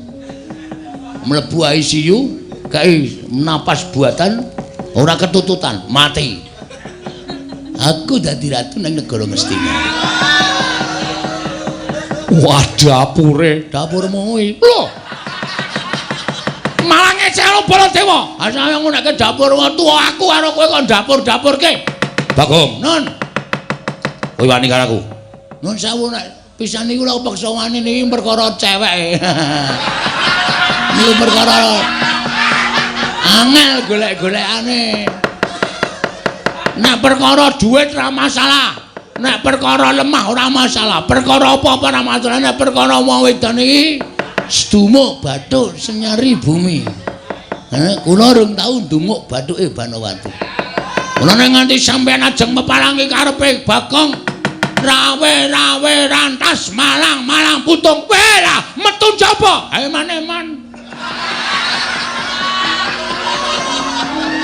Mlebu ICU, kae napas buatan ora ketututan, mati. Aku dadi ratu nang negara Ngastina. Wah, dapure, dapurmu kuwi. Lho. Malah ngecelo Baladewa. Asale ngonekke dapur tuwa aku karo kowe kon dapur-dapurke. Bagong, Nun. Kowe wani karo aku. Nun sewu nek pisan niku lho peksa wani niki perkara cewek. Niku perkara angel golek-golekane. Nek perkara duit ora masalah, nek perkara lemah ora masalah, perkara apa-apa ora masalah, nek perkara wong wedon iki sedumuk bathuk senyari bumi. Kula rung tau ndumuk bathuke Banowati. Kula nek nganti sampeyan ajeng meparangi karepe Bagong, rawe-rawe rantas malang-malang putung. Weh lah metu jaba. Ayo eman-eman.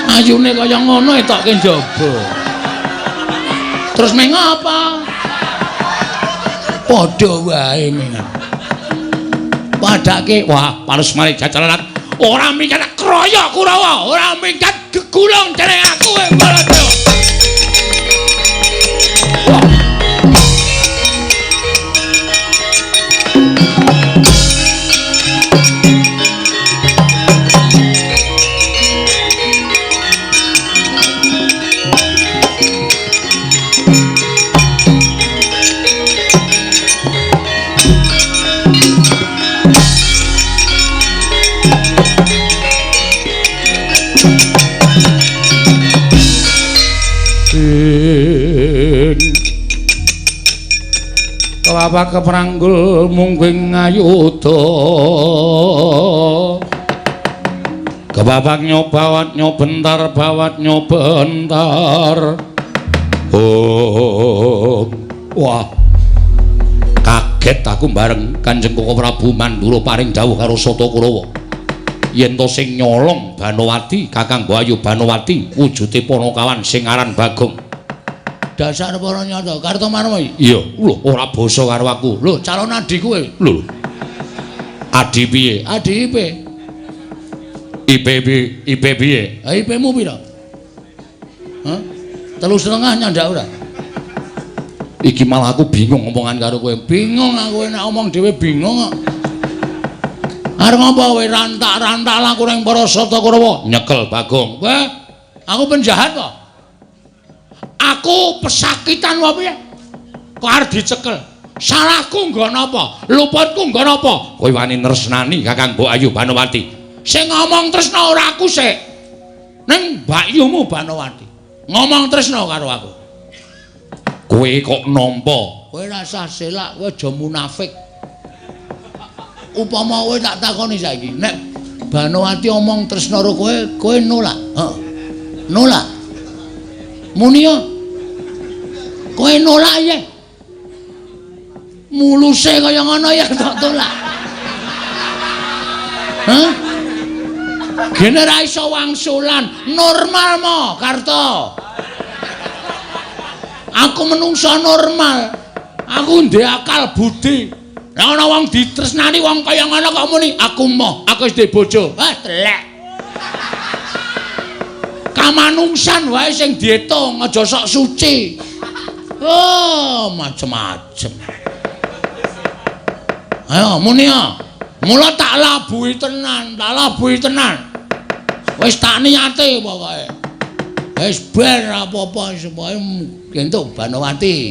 Ayune kaya ngono etokke njaba. Terus meng apa? Padha wae mengan. Padake wah, palus mari jajalanan. Ora minggat kroyok Kurawa, ora minggat gegulung dening aku Baladewa. Wah. Kelapa kepranggul mungging ayuda. Kepapak nyobawat nyobentar bawat nyobentar. Oh, wah. Kaget aku bareng Kanjeng Koko Prabu Mandura paring dawuh karo Sata Kurawa. Yen to sing nyolong Banowati, Kakang Ayu Banowati, wujude Panakawan sing aran Bagong. Dasar para nyata, Kartomarma iki. Iya, lho ora basa karo aku. Lho, calon adi kowe. Lho. Adi piye? Adi IP. IP IP piye? Ha IP-mu pira? Hah? 3,5 nyandak ora? Iki malah aku bingung omongan karo kowe. Bingung aku nek omong dhewe bingung kok. Arep ngapa kowe rantak-rantak laku ning para Sata Kurawa? Nyekel Bagong. Wah, aku penjahat kok. Aku pesakitan wae piye? Kok arep dicekel? Salahku nggo napa? Luputku nggo napa? Kowe wani nresnani Kakang Mbok Ayu Banowati. Sing ngomong tresna ora aku sik. Ning mbakyumu Banowati. Ngomong tresna karo aku. Kowe kok nampa? Kowe rasah selak, kowe aja munafik. Upama kowe tak takoni saiki, nek Banowati omong tresna karo kowe, kowe nolak. Heeh. Nolak. Muni yo. Kowe nolak ya. Muluse kaya ngono ya tak tolak. Hah? Gene ra iso wangsulan, normal mo, Karto. Aku menungso normal. Aku ndek akal budi. Lah ana wong ditresnani wong kaya ngono kok muni, aku moh, aku wis duwe bojo. Wah, telek. Kamanungsan wae sing diitung, aja sok suci. Oh, macem-macem. Ayo muni ya. Mula tak labuhi tenan, tak labuhi tenan. Wis tak niate pokoke. Wis bar apa-apa supaya entuk Banowati.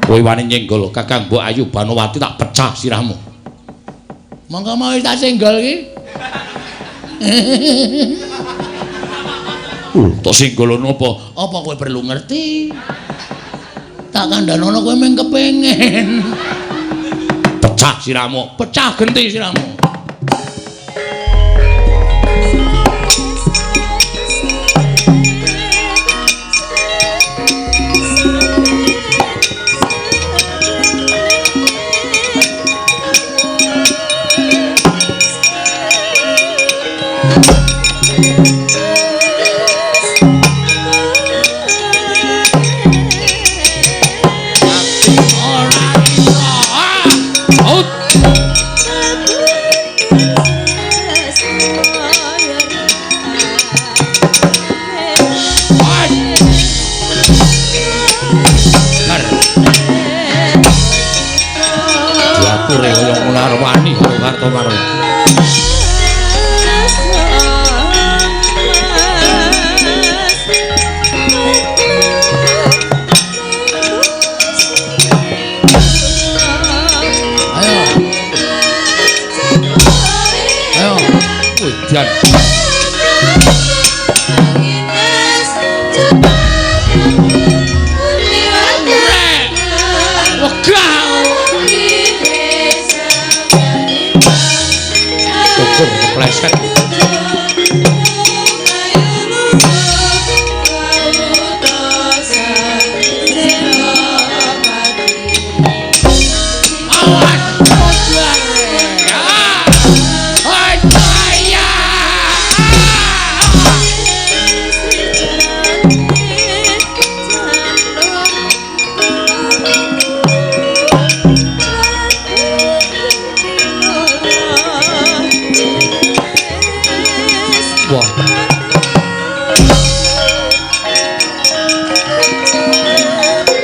Kowe wani nyenggol Kakang Mbok Ayu Banowati tak pecah sirahmu. Monggo mau tak senggol iki. Tak senggol napa? Apa kowe perlu ngerti? Tak kandhanono kowe mung kepengin. Pecah sirahmu, pecah genti sirahmu.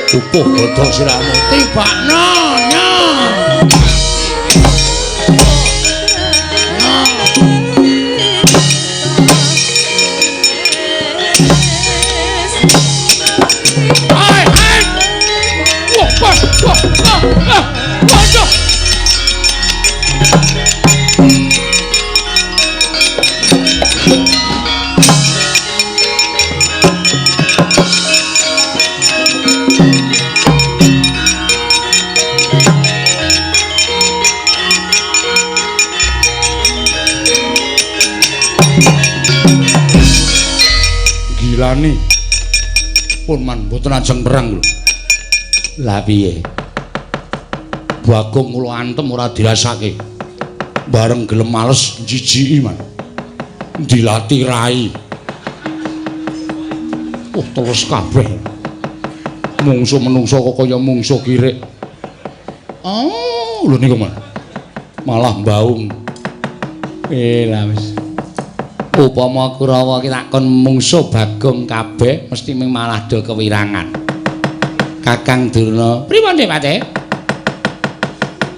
Pupuh godhong sirahmu tibakno nya. Hai hai. Wah, wah, wah, wah, waduh. Gilani pun man mboten ajeng perang lho. Lah piye? Bagong kula antem ora dirasake. Bareng gelem males jijiki man. Dilati rai. Oh terus kabeh. Mungsuh menungso kok kaya mungsuh kirik. Oh, lho niku man. Malah mbaung. Lah wis. Upama Kurawa ki tak kon mungsuh Bagong kabeh mesti ming malah do kewirangan. Kakang Durna, pripun Dik Patih?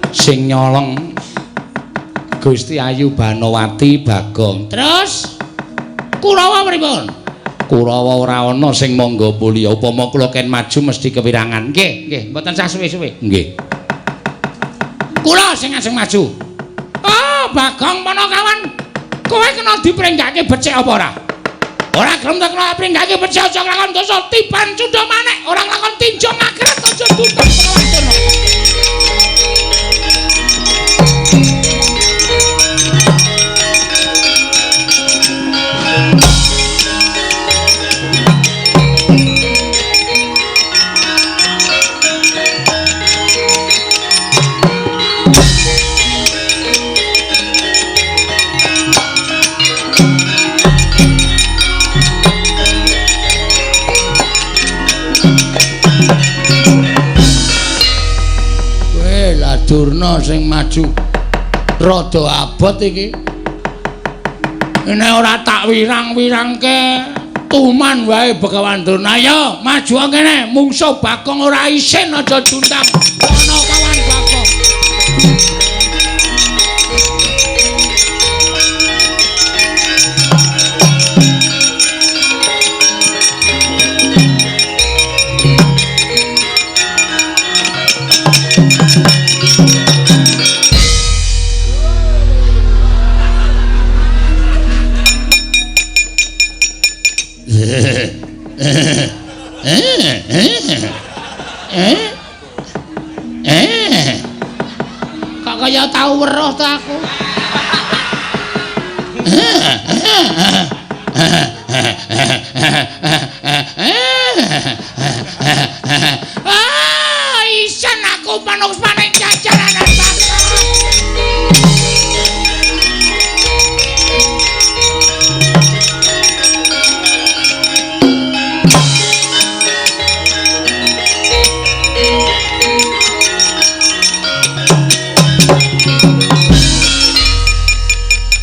Sing nyolong Gusti Ayu Banowati Bagong. Terus Kurawa pripun? Kurawa ora ana sing mangga mulya. Upama kula ken maju mesti kewirangan. Nggih, nggih, mboten sah suwe-suwe. Nggih. Kula sing ajeng maju. Oh, Bagong Panakawan. Kowe kena dipringgake becik apa ora? Ora gelem tak kena pringgake becik aja nglakon dosa tiban cundha manik, ora nglakon tinjo ngakret aja tuntut Begawan Durna. Durna sing maju rada abot iki. Nek ora tak wirang-wirangke tuman wae Begawan Durna. Ayo maju kene, mungsuh Bagong ora isin aja juntang. Ana kawan Bagong. Kok kaya tau weruh ta aku. Ah, isen aku panungsmane jajaranan Bagong.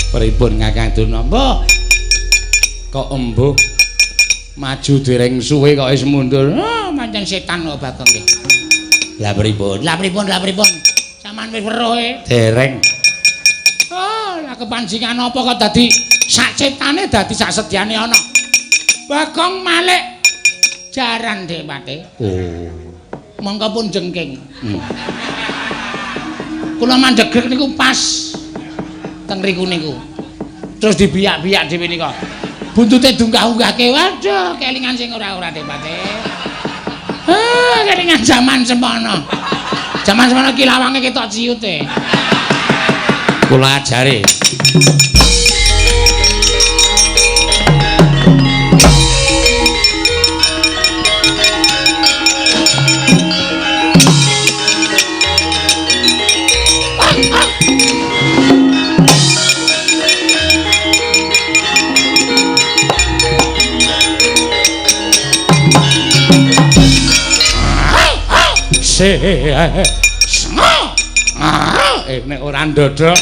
Pripun Kakang Durna? Mbah. Kok embuh maju dereng suwe kok wis mundur. Oh, pancen setan kok Bagong iki. Lah pripun? Lah pripun? Lah pripun? Sampeyan wis weruh e? Dereng. Oh, lah kepancingan apa kok dadi sak cetane dadi sak sedyane ana. Bagong malik jaran Dik Patih. Oh. Mongko pun jengking. Kula mandhegek niku pas teng riku niku. Terus dibiyak-biyak dhewe nika. Buntute dunggah-unggahke. Waduh, kelingan sing ora-ora Dik Patih. Ah, kelingan jaman semono. Jaman semono ki lawange ketok ciute. Kula ajare. Nek ora ndodok.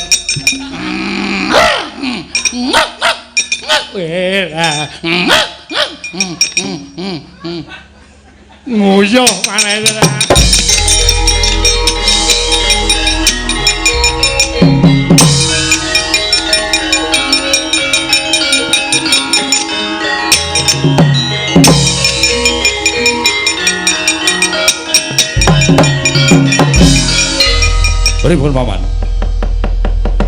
Nguyuh maneh. Pripun paman?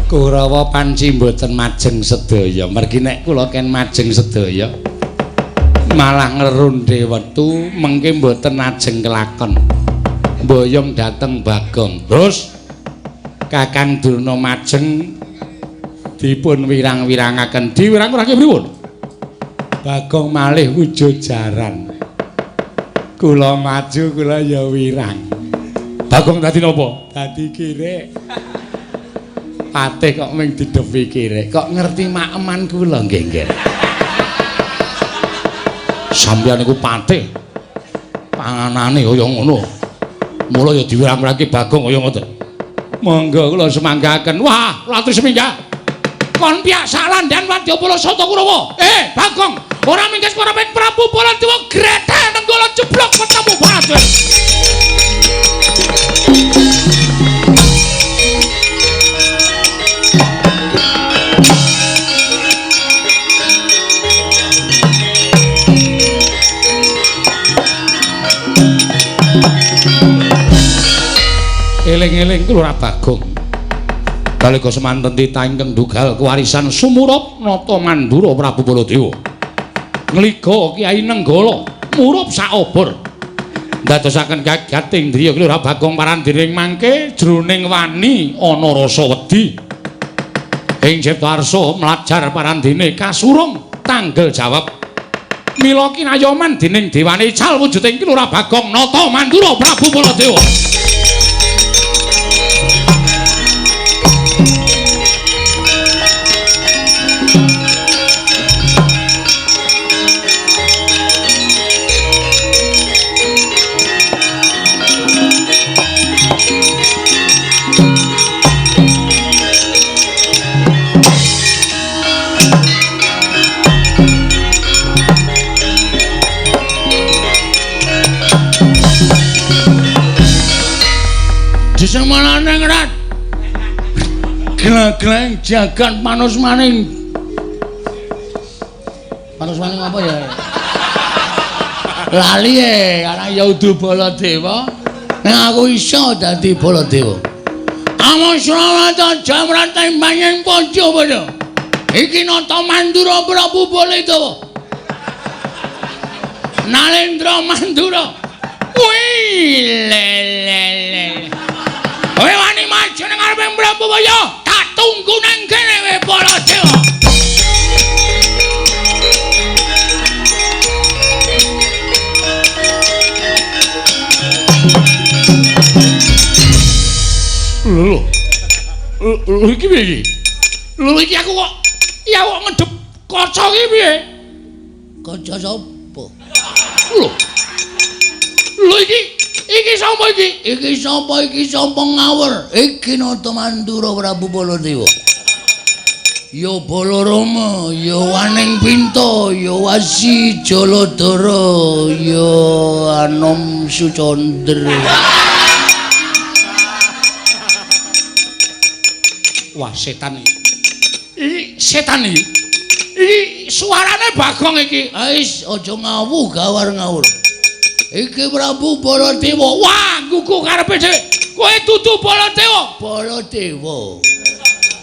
Kurawa panci mboten majeng sedaya. Mergi nek kula ken majeng sedaya malah ngrundhe wektu mengke mboten ajeng kelakon. Mboyong dhateng Bagong. Terus Kakang Durna majeng dipun wirang-wirangaken. Diwirang-wirangke pripun? Bagong malih wujud jaran. Kula maju kula ya wirang. Bagong dadi napa? Dadi kirek. Patih kok ming didhepi kirek. Kok ngerti makeman kula nggih, nggih. Sampeyan niku patih. Panganane kaya ngono. Mula ya diwirang-wirangke Bagong kaya ngoten. Monggo kula semanggaken. Wah, latri seminggah. Kon piak salandan wadyabala Sata Kurawa. Bagong, ora mingkes para Prabu Baladewa grethe nenggala jeblok ketemu Baladewa. Eling-eling Lurah Bagong. Nalika semanten titah ingkang dugal kewarisan sumurup Nata Mandura Prabu Baladewa. Ngliga Kyai Nenggala murup saobor. Ndadosaken kagat indriya Lurah Bagong parandiring mangke jroning wani ana rasa wedi. Ing Cipta Arsa mlajar parandene kasurung tanggel jawab. Mila kinayoman dening dewane ical wujuding Lurah Bagong Nata Mandura Prabu Baladewa. Disemanane ngrat. Gleng-gleng jagat manusmaning. Manusmaning apa ya? Lali e, karena ya udu Baladewa. Nek aku iso dadi Baladewa. Amung srawata jamrate manyang padha padha. Iki Nata Mandura Prabu Baladewa. Nalendra Mandura. Wih le le le. Kowe wani maju nang ngarepe Prabu Baya, tak tunggu nang kene kowe Baladewa. Lho. Lho iki piye iki? Lho iki aku kok ya kok ngedep kaca iki piye? Kaca sapa? Lho. Lho iki iki sapa iki? Iki sapa iki sapa ngawur? Iki Nata Mandura Prabu Baladewa. Ya Balarama, ya Waning Pinta, ya Wasi Jaladara, ya Anom Sucandra. Wah, setan iki. Iki setan iki. Iki suarane Bagong iki. Wis aja ngawuh gawar ngawur. Iki Prabu Baladewa. Wah, gugu karepe dhewe. Kowe dudu Baladewa. Baladewa.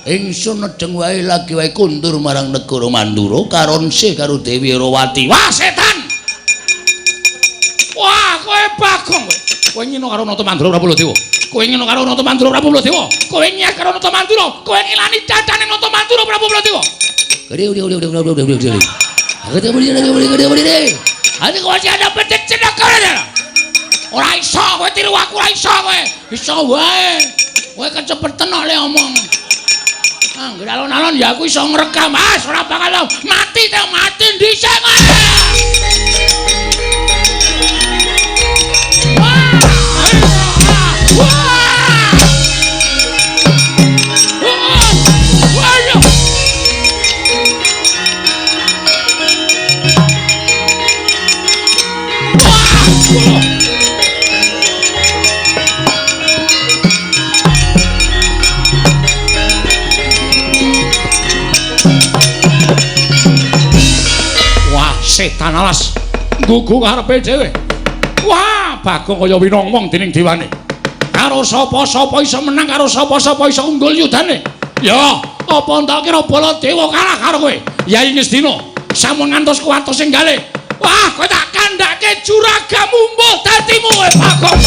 Ingsun nedeng wae lagi wae kundur marang negara Mandura karonse karo Dewi Herawati. Wah, setan. Wah, kowe Bagong kowe. Kowe ngino karo Nata Mandura Prabu Baladewa. Kowe ngino karo Nata Mandura Prabu Baladewa. Kowe nyek karo Nata Mandura. Kowe ngilani dadane Nata Mandura Prabu Baladewa. Ati kowe ada pedet cedak ora iso kowe tiru aku ora iso kowe. Iso wae. Kowe kecepetan kok le omong. Angger alon-alon ya aku iso ngrekam. Ah, ora bakal mati ta mati dhisik kowe. Wah! Wah! Wah, setan alas gugu karepe dhewe. Wah, Bagong kaya winongmong dening dewane. Karo sapa-sapa iso menang, karo sapa-sapa iso unggul yudane. Ya, apa entak kira Baladewa kalah karo kowe? Yai Ngastina, sampun ngantos kuwatos sing gale. Wah, kowe tak kandhake juragamu mbuh dadimu kowe Bagong.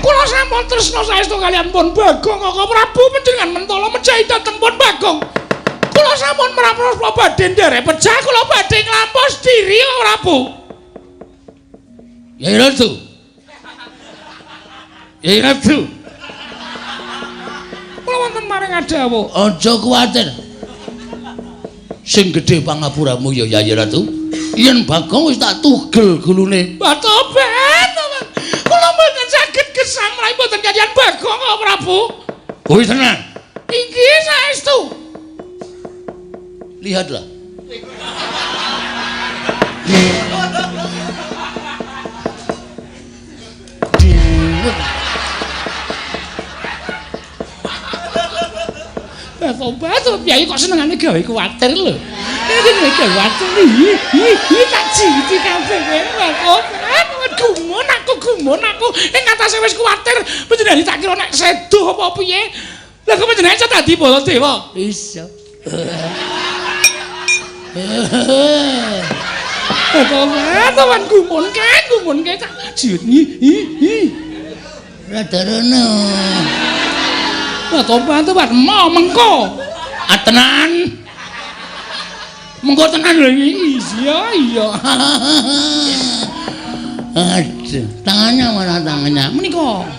Kula sampun tresna saestu kaliyan pun Bagong Kaka Prabu panjenengan mentala mejahi dhateng pun Bagong. Kula sampun mrapros badhe nderek pejah kula badhe nglampos diri Prabu. Yai Ratu. Yai Ratu. Kula wonten maring adawuh. Aja kuwatir. Sing gedhe pangapuramu ya Yai Ratu. Yen Bagong wis tak tugel gulune. Tobat, tobat. Kula mboten saged gesang menawi mboten kaliyan Bagong kok Prabu. Kuwi tenan. Inggih saestu. Lihatlah. Tobat, piye kok senengane gawe kuwatir lho. Iki gawe kuwatir. Ih, tak jiti kabeh kowe. Tobat, gumun aku, gumun aku. Ing atase wis kuwatir, panjenengan tak kira nek sedo apa piye. Lah kok panjenengan iso dadi Baladewa? Iso. Tobat, tobat gumun kae, gumun kae tak jiut. Ih. Rada rono. Tobat, tobat, mau mengko. Ah tenan. Mengko tenan lho iki. Iya, iya. Aduh, tangannya mana tangannya? Menika.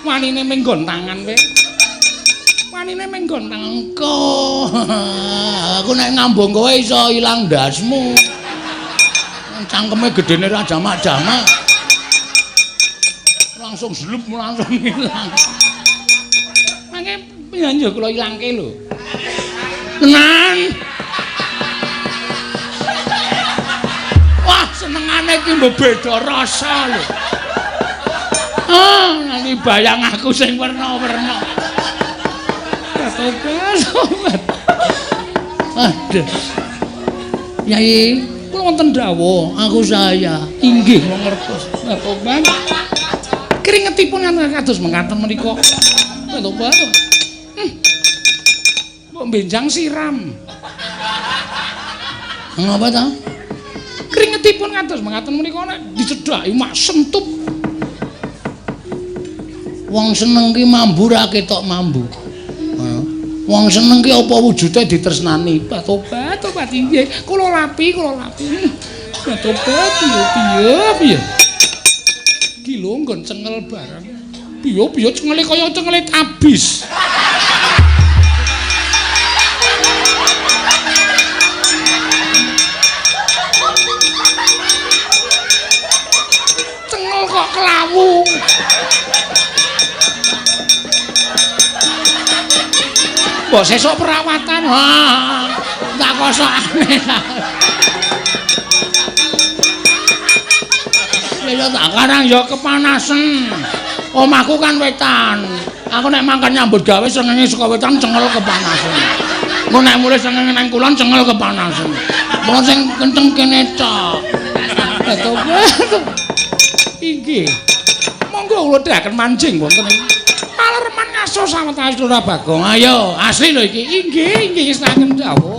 Wanine menggon tangan kowe. Wanine menggon tangan. Engko. Aku nek ngambung kowe iso ilang ndasmu. Cangkeme gedene ra jamak-jamak. Langsung slup langsung ilang. Mangke piye kula ilangke lho. Tenan. Wah, senengane iki mbok beda rasa lho. Ah, nanti bayang aku sing werna-werna. Tobat, tobat. Aduh. Yai, kula wonten dawuh, aku saya. Inggih, kula ngertos. Tobat. Keringetipun kados mekaten menika. Tobat. Mbok benjang siram. Ngapa ta? Keringetipun kados mekaten menika nek dicedhaki mak sentup. Wong seneng ki mambu ra ketok mambu. Wong seneng ki apa wujude ditresnani. Tobat, tobat inggih. Kula lapi, kula lapi. Tobat piye piye piye. Iki lho nggon cengel bareng. Piye piye cengele kaya cengele tabis. Cengel kok kelawu. Mbok sesuk perawatan. Ha, tak kosokane. Ya tak karang ya kepanasen. Omahku kan wetan. Aku nek mangkat nyambut gawe srengenge saka wetan cengel kepanasen. Engko nek mulih srengenge nang kulon cengel kepanasen. Mula sing kenceng kene tok. Inggih. Monggo kula dherekaken manjing wonten ing Palereman ngaso sawetawis Lurah Bagong. Ayo, asli lho iki. Inggih, inggih setaken dawuh.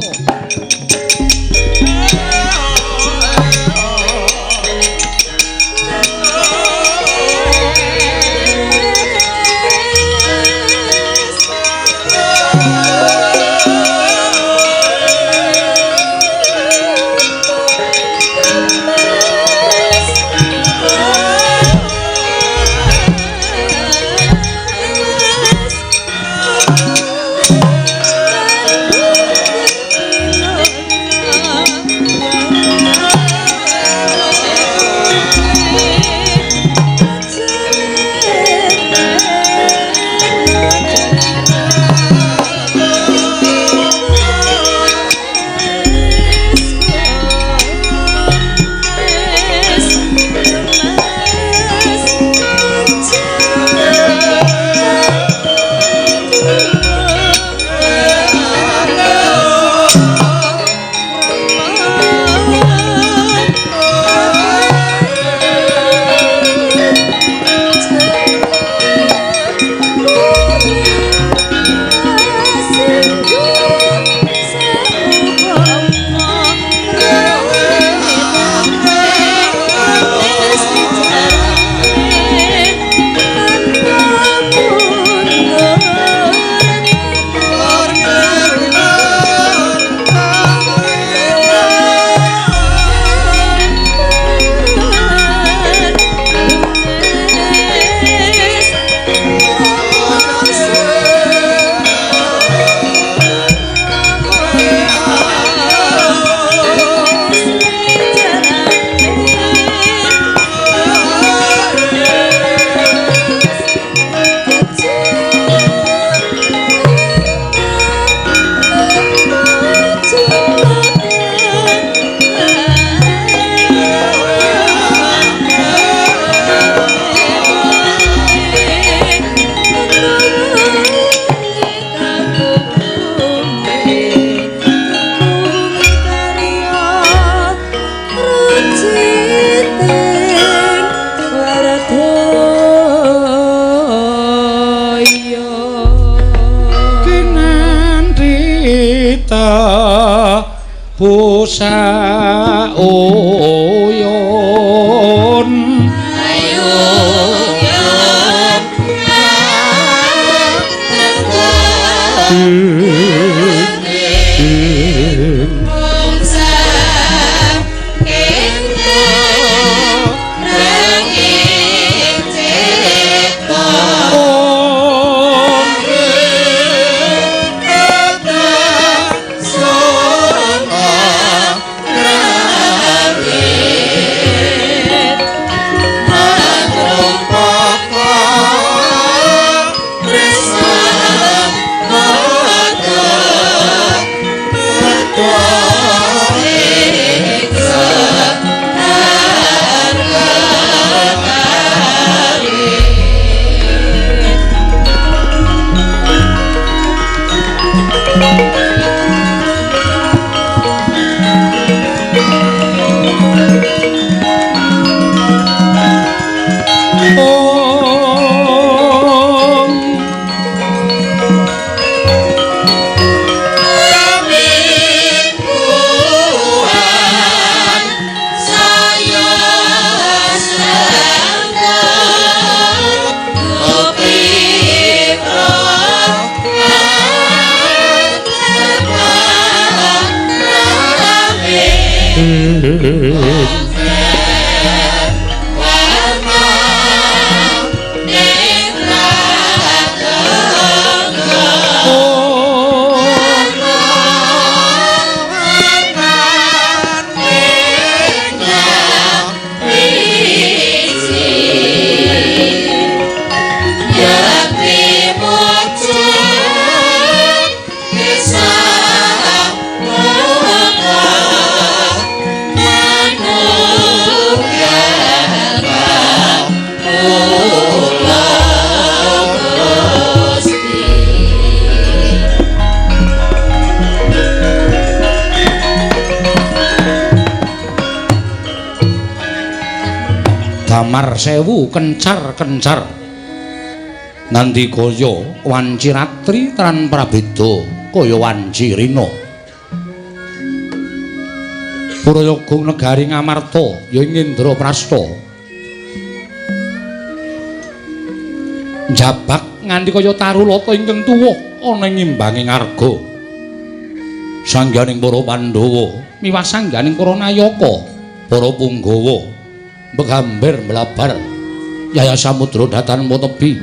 Busa uyun Damar sewu kencar-kencar nganti kaya wanci ratri tran prabeda kaya wanci rina. Prayoga negari Ngamarta ya ing Indraprasta njabak nganti kaya tarulata ingkang tuwa ana ing imbange ngarga. Sangganing para Pandhawa miwah sangganing para nayaka, para punggawa begamber mlabar yaya samudra datan tebi.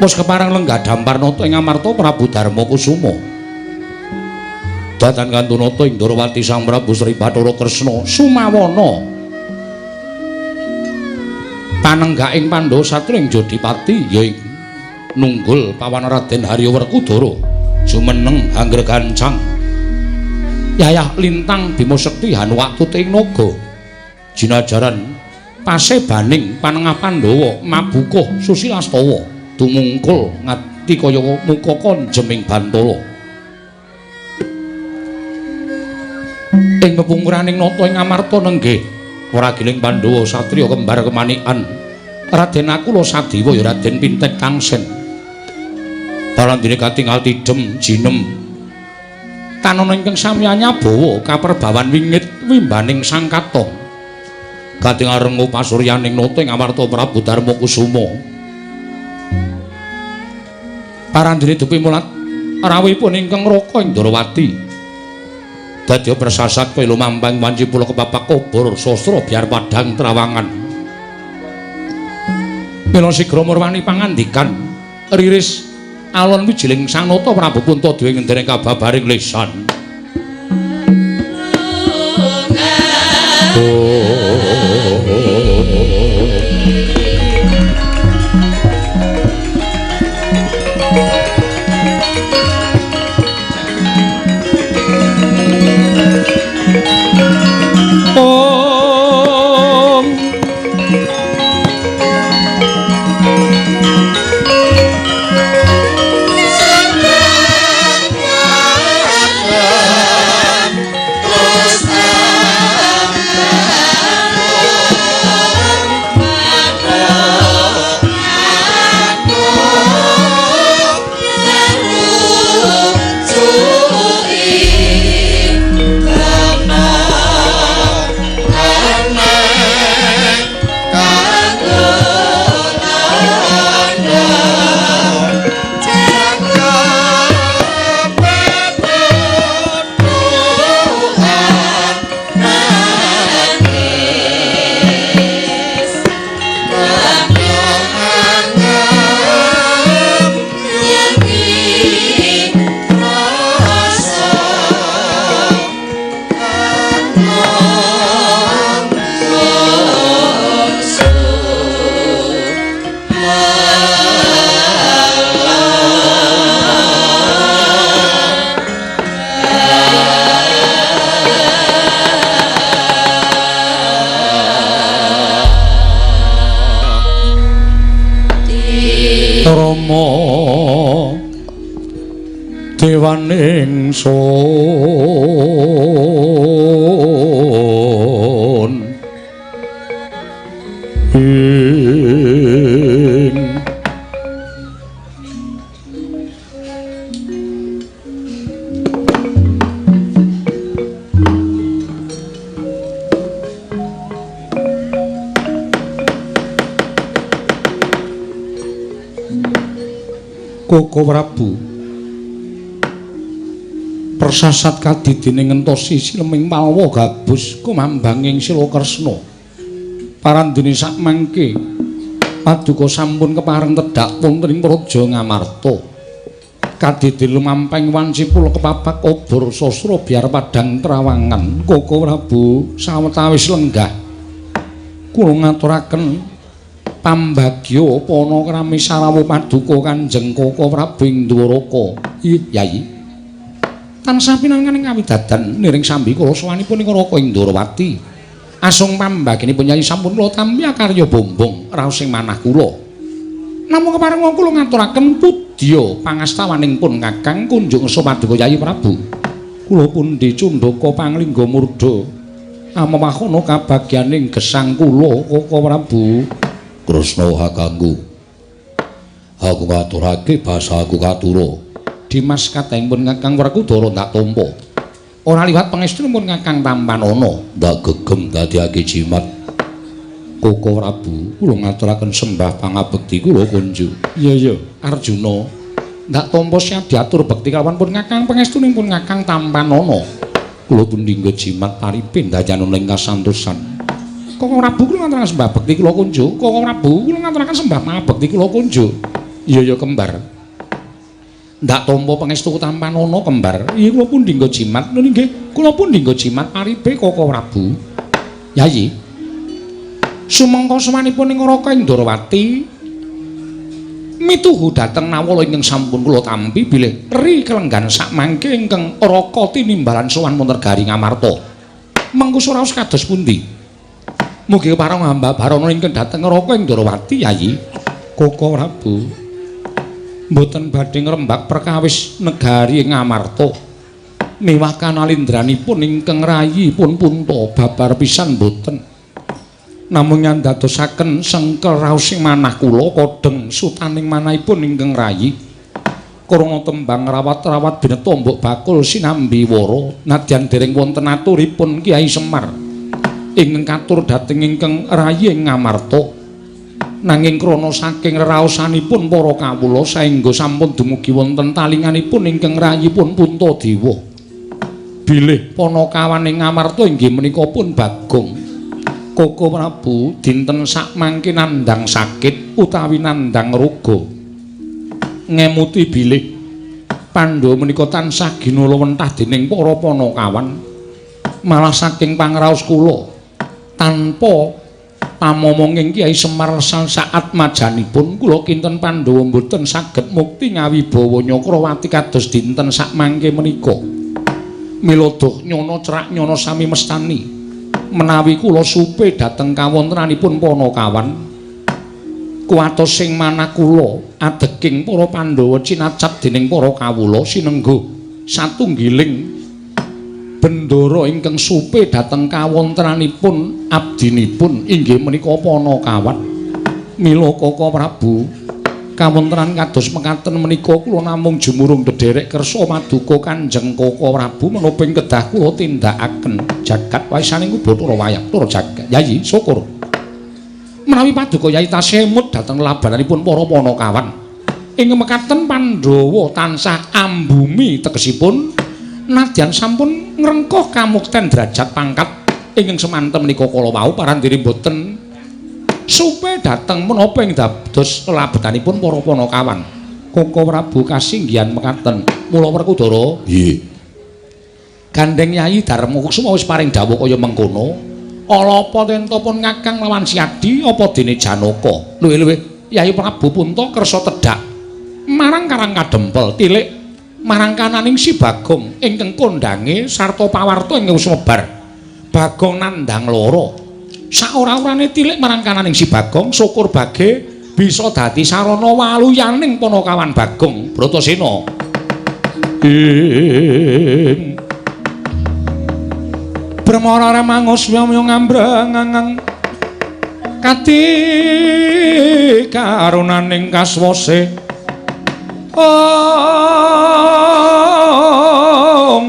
Wis kepareng lenggah Damparnata ing Amarta Prabu Darma Kusuma. Datan kantunata ing Ndorowati Sang Prabu Sri Bathara Kresna Sumawana. Panenggaking Pandhawa satria ing Jodipati ya ing nunggul pawan Raden Harya Werkudara jumeneng angger gancang. Yayah lintang Bima Sekti Hanuwatut ing naga. Jinajaran pasebaning panengah Pandhawa mabukuh Susilastawa tumungkul ngati kaya muka konjeming bantala. Ing pepungkuraning nata ing Amarta nenggih wragiling Pandhawa satriya kembar kemanikan Raden Nakula Sadiwa ya Raden Pintek Tangsen. Parandene katingal tidhem jinem tanana ingkang samya nyabawa kaperbawan wingit wimbaning sang katong. Katingal rengu pasuryaning nata ing Amarta Prabu Darma Kusuma. Parandene dupi mulat rawuhipun ingkang raka ing Ndorowati. Dadya persasat kaya lumampang wanci pula kepapak kobor sastra biar padhang trawangan. Mila sigra murwani pangandikan riris alon wijiling sang nata Prabu Puntadewa ngendene kababaring lesan. Rama dewaning sun ing Koko Prabu persasat kadidene ngentosi sileming malwa gabus kumambanging sila Kresna. Parandene sakmangke paduka sampun kepareng tedhak wonten ing Praja Ngamarta. Kadidene lumampeng wanci pula kepapak obor sasra biar padang trawangan. Koko Prabu sawetawis lenggah kula ngaturaken pambagya panakrami sarawuh paduka Kanjeng Koko Prabu ing Dwaraka. Ih, Yayi. Tansah pinanganing kawidadan niring sambikala sowanipun ing Raka ing Dwarawati. Asung pambaginipun Yayi sampun kula tampi akarya bombong raos ing manah kula. Namung kepareng kula ngaturaken pudya pangastawaning pun Kakang kunjung ngesa paduka Yayi Prabu. Kula pundi cundhaka panglingga murda amewahana kabagyaning gesang kula Koko Prabu. Kresna hakangku. Aku ngaturake basa aku katura. Dimas katengipun Kakang Werkudara ndak tampa. Ora liwat pangestunipun Kakang tampanana. Ndak gegem dadiake jimat. Koko Prabu, kula ngaturaken sembah pangabekti kula kunjuk. Iya iya, Arjuna. Ndak tampa siap diatur bekti kalawan pun Kakang pangestunipun Kakang tampanana. Kula pundi nggo jimat paripe ndayanana ing kasantosan. Koko Prabu kula ngaturaken sembah bekti kula kunjuk. Koko Prabu kula ngaturaken sembah pangabekti kula kunjuk. Iya ya kembar. Ndak tampa pangestu tampanana kembar. Iya kula pundi nggo jimat. Lho nggih, kula pundi nggo jimat paripe Koko Prabu. Yayi. Sumangka sowanipun ing Raka ing Dwarawati mituhu dhateng nawala ingkang sampun kula tampi bilih ri kelenggan sakmangke ingkang Raka tinimbalan sowan wonten Negari Ngamarta. Mengko suraos kados pundi? Mugi parang hamba barana ingkang dhateng Raka ing Dwarawati Yayi. Koko Prabu mboten badhe ngrembak perkawis negari Ngamarta. Miwah kanalindranipun ingkang rayi pun punta babar pisan mboten. Namung nyandadosaken sengkel raos ing manah kula kodheng sutaning manahipun ingkang rayi. Krana tembang rawat-rawat bineta mbok bakul sinambi wara nadyan dereng wonten aturipun Kyai Semar ingkang katur dhateng ingkang rayi ing Ngamarta. Nanging krana saking reraosanipun para kawula saengga sampun dumugi wonten talinganipun ingkang rayipun Puntadewa. Bilih panakawan ing Ngamarta inggih menika pun Bagong. Koko Prabu dinten sakmangke nandhang sakit utawi nandhang roga. Ngemuti bilih Pandhawa menika tansah ginala wentah dening para panakawan. Malah saking pangraos kula tanpa pamomonging Kyai Semar saat majanipun kula kinten Pandhawa mboten saged mukti ngawibawa Nyakrawati kados dinten sakmangke menika. Mila doh nyana cerak nyana sami mestani menawi kula supe dhateng kawontenanipun panakawan kuwatos sing manah kula adeking para Pandhawa cinacap dening para kawula sinengguh satunggiling bendara ingkang supe dhateng kawontenanipun abdinipun inggih menika panakawan. Mila Koko Prabu kawontenan kados mekaten menika kula namung jumurung dedherek kersa maduka Kanjeng Koko Prabu menapa ing kedah kula tindakaken jagat waisaning Bathara wayang tur jagat. Yayi syukur menawi paduka Yayi tasih emut dhateng labananipun para panakawan. Ing mekaten Pandhawa tansah ambumi tegesipun nadyan sampun ngrengkuh kamukten derajat pangkat ingkang semanten menika kala wau parandene mboten supe dhateng menapa ing dados labetanipun para panakawan. Koko Prabu kasinggihan mekaten. Mula Werkudara, nggih. Gandeng Yayi Darma Kusuma wis paring dawuh kaya mengkono. Ala apa tentopun Kakang lawan Siadi apa dene Janaka? Luwih-luwih Yayi Prabu Punta kersa tedhak marang Karang Kadempel tilik marang kananing si Bagong ingkang kondhange sarta pawarta ingkang sumebar. Bagong nandhang lara. Saora-orane tilik marang kananing si Bagong syukur bage bisa dadi sarana waluyaning Panakawan Bagong Bratasena. Ing Brahmara mangus wya ngambrang kati karunaning kaswase ong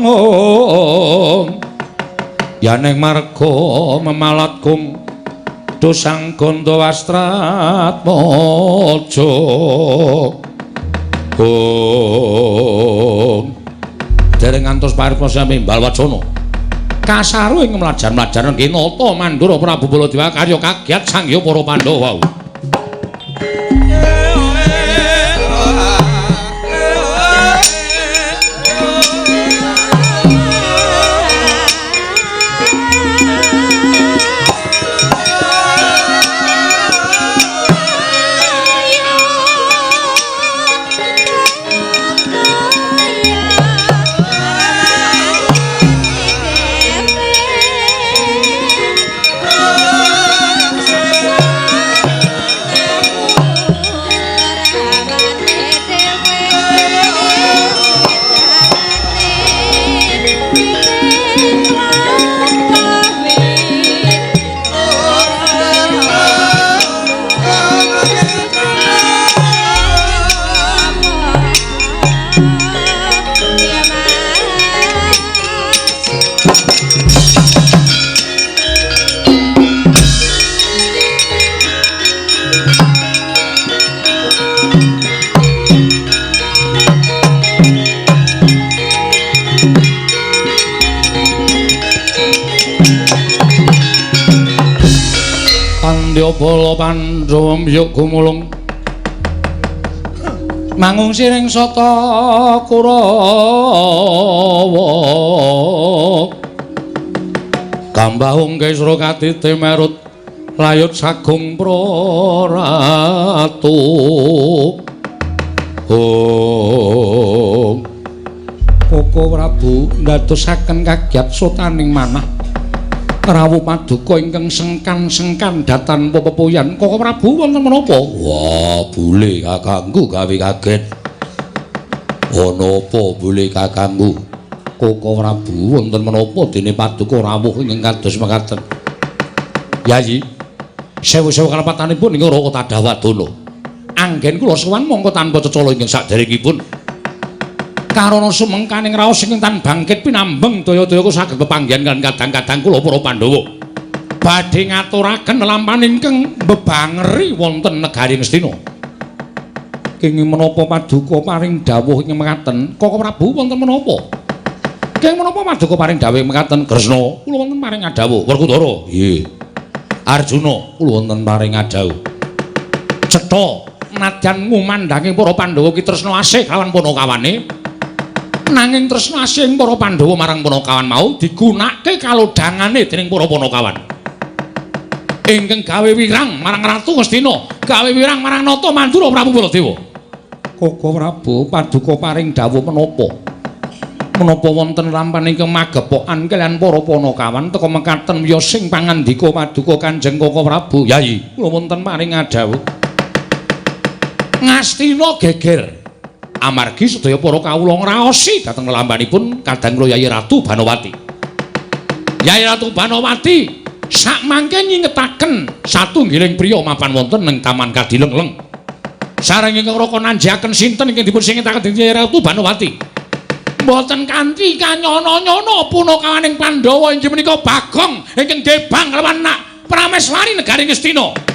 ong yaning marga memalat gung dosang ganda wastratmaja ong dereng ngantos paripurna samimbal wacana kasaru ing mlajar-mlajar nata Mandura Prabu Baladewa karya kagiat sangya para Pandhawa. Bala Pandhawa mbyuk gumulung mangungsi ring sata Kurawa kambahung kesra katite merut layut sagung praratu. Om Koko Prabu ndadosaken kagiat sotaning manah rawuh paduka ingkang sengkan-sengkan datan pepepuyan. Koko Prabu wonten menapa? Wah, bule kakangku gawe kaget. Ana apa bule kakangku? Koko Prabu wonten menapa dene paduka rawuh ingkang kados mekaten? Yayi, sewu-sewu kalepatanipun ing Raka Tadawadana. Anggen kula sowan mongko tanpa cecala ingkang saderengipun. Karana sumengkaning raos ingkang tan bangkit pinambeng daya-daya saged pepanggihan kan kadang-kadang kula para Pandhawa badhe ngaturaken lelampahan ingkang mbebangeri wonten negari Ngastina. Kenging menapa paduka paring dawuh ingkang mekaten? Koko Prabu wonten menapa? Kenging menapa paduka paring dawuh mekaten? Kresna, kula wonten paring adhawuh. Werkudara, nggih. Arjuna, kula wonten paring adhawuh. Cetha nadyan ngumandhange para Pandhawa ki tresna asih kawan panakawane. Nanging tresna asih para Pandhawa marang panakawan mau digunakake kalodhangane dening para panakawan. Ingkang gawe wirang marang Ratu Ngastina, gawe wirang marang Nata Mandura Prabu Baladewa. Koko Prabu paduka paring dawuh menapa? Menapa wonten lampan ingkang magepokan kaliyan para panakawan teka mekaten wiyosing pangandika paduka Kanjeng Koko Prabu? Yayi, kula wonten paring adhawuh. Ngastina geger. Amargi sedaya para kawula ngraosi dhateng lelampanipun kadang kula Yayi Ratu Banowati. Yayi Ratu Banowati sakmangke nyingetaken satunggiling priya mapan wonten ing Taman Kadilengleng. Sareng ingkang raka nanjiaken sinten ingkang dipun singetaken dening Yayi Ratu Banowati. Mboten kanthi kanyono-nyono punakawaning Pandhawa inggih menika Bagong ingkang debang lawan nak Prameswari negari Ngastina.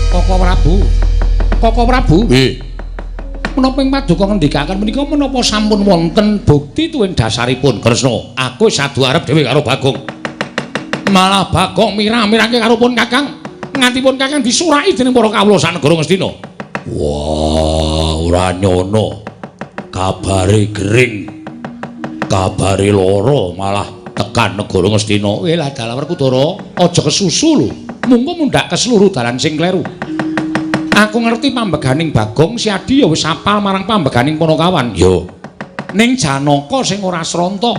Koko Prabu. Koko Prabu. Nggih. Menapa ing paduka ngendikaken menika menapa sampun wonten bukti tuwin dasaripun? Kresna, aku wis adu arep dhewe karo Bagong. Malah Bagong mirah-mirahke karo pun Kakang. Nganti pun Kakang disuraki dening para kawula sanegara Ngastina. Wah, ora nyono. Kabare gering. Kabare lara malah tekan negara Ngastina. Lah dalah Werkudara, aja kesusu lho. Mungko mundhak ke seluruh dalan sing kleru. Aku ngerti pambeganing Bagong, si Adi ya wis apal marang pambeganing Panakawan. Yo. Ning Janaka sing ora sranta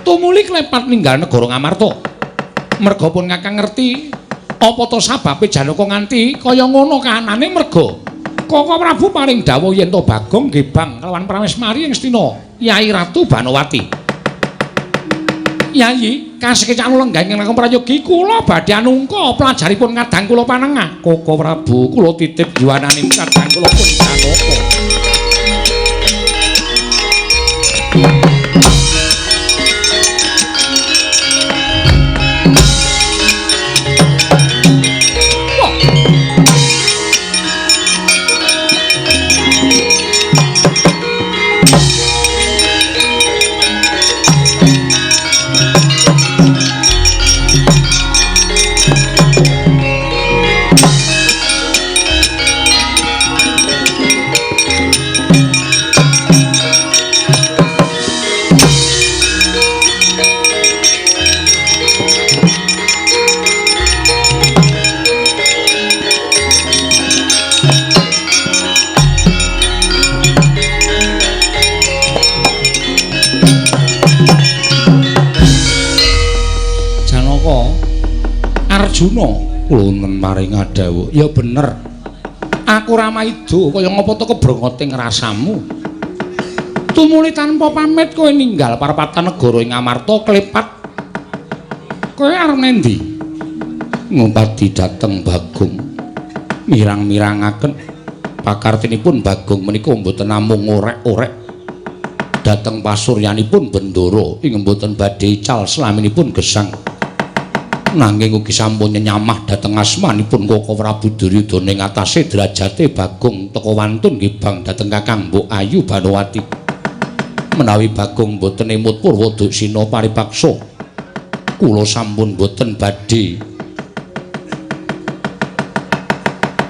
tumuli klepat ninggal negara Ngamarta. Merga pun Kakang ngerti apa to sababe Janaka nganti kaya ngono kahanane merga Koko Prabu paring dawuh yen to Bagong gebang kelawan Pramesmari ing Astina Yai Ratu Banowati. Yai kasekecak lenggah ingkang langkung prayogi kula badhe anungka pelajaripun kadang kula panengah. Koko Prabu kula titip yuwanane kadang kula pun Janaka. Arjuna kula maring dawuh. Ya bener. Aku ora maido kaya ngapa to kebrongote ngrasamu. Tumuli tanpa pamit kowe ninggal parapatan negara ing Amarta klepat. Kowe arep nendi? Ngumpati dhateng Bagong. Mirang-mirangaken pakartinipun Bagong menika mboten namung orek-orek. Dhateng pasuryanipun Bendara ing mboten badhe ical slaminipun gesang. Nanging ugi sampun nyenyamah dhateng asmanipun Koko Prabu Duryudana ing atase derajate Bagong teka wantun gebang dhateng Kakang Mbok Ayu Banowati. Menawi Bagong boten emut purwa duksina paripaksa kula sampun boten badhe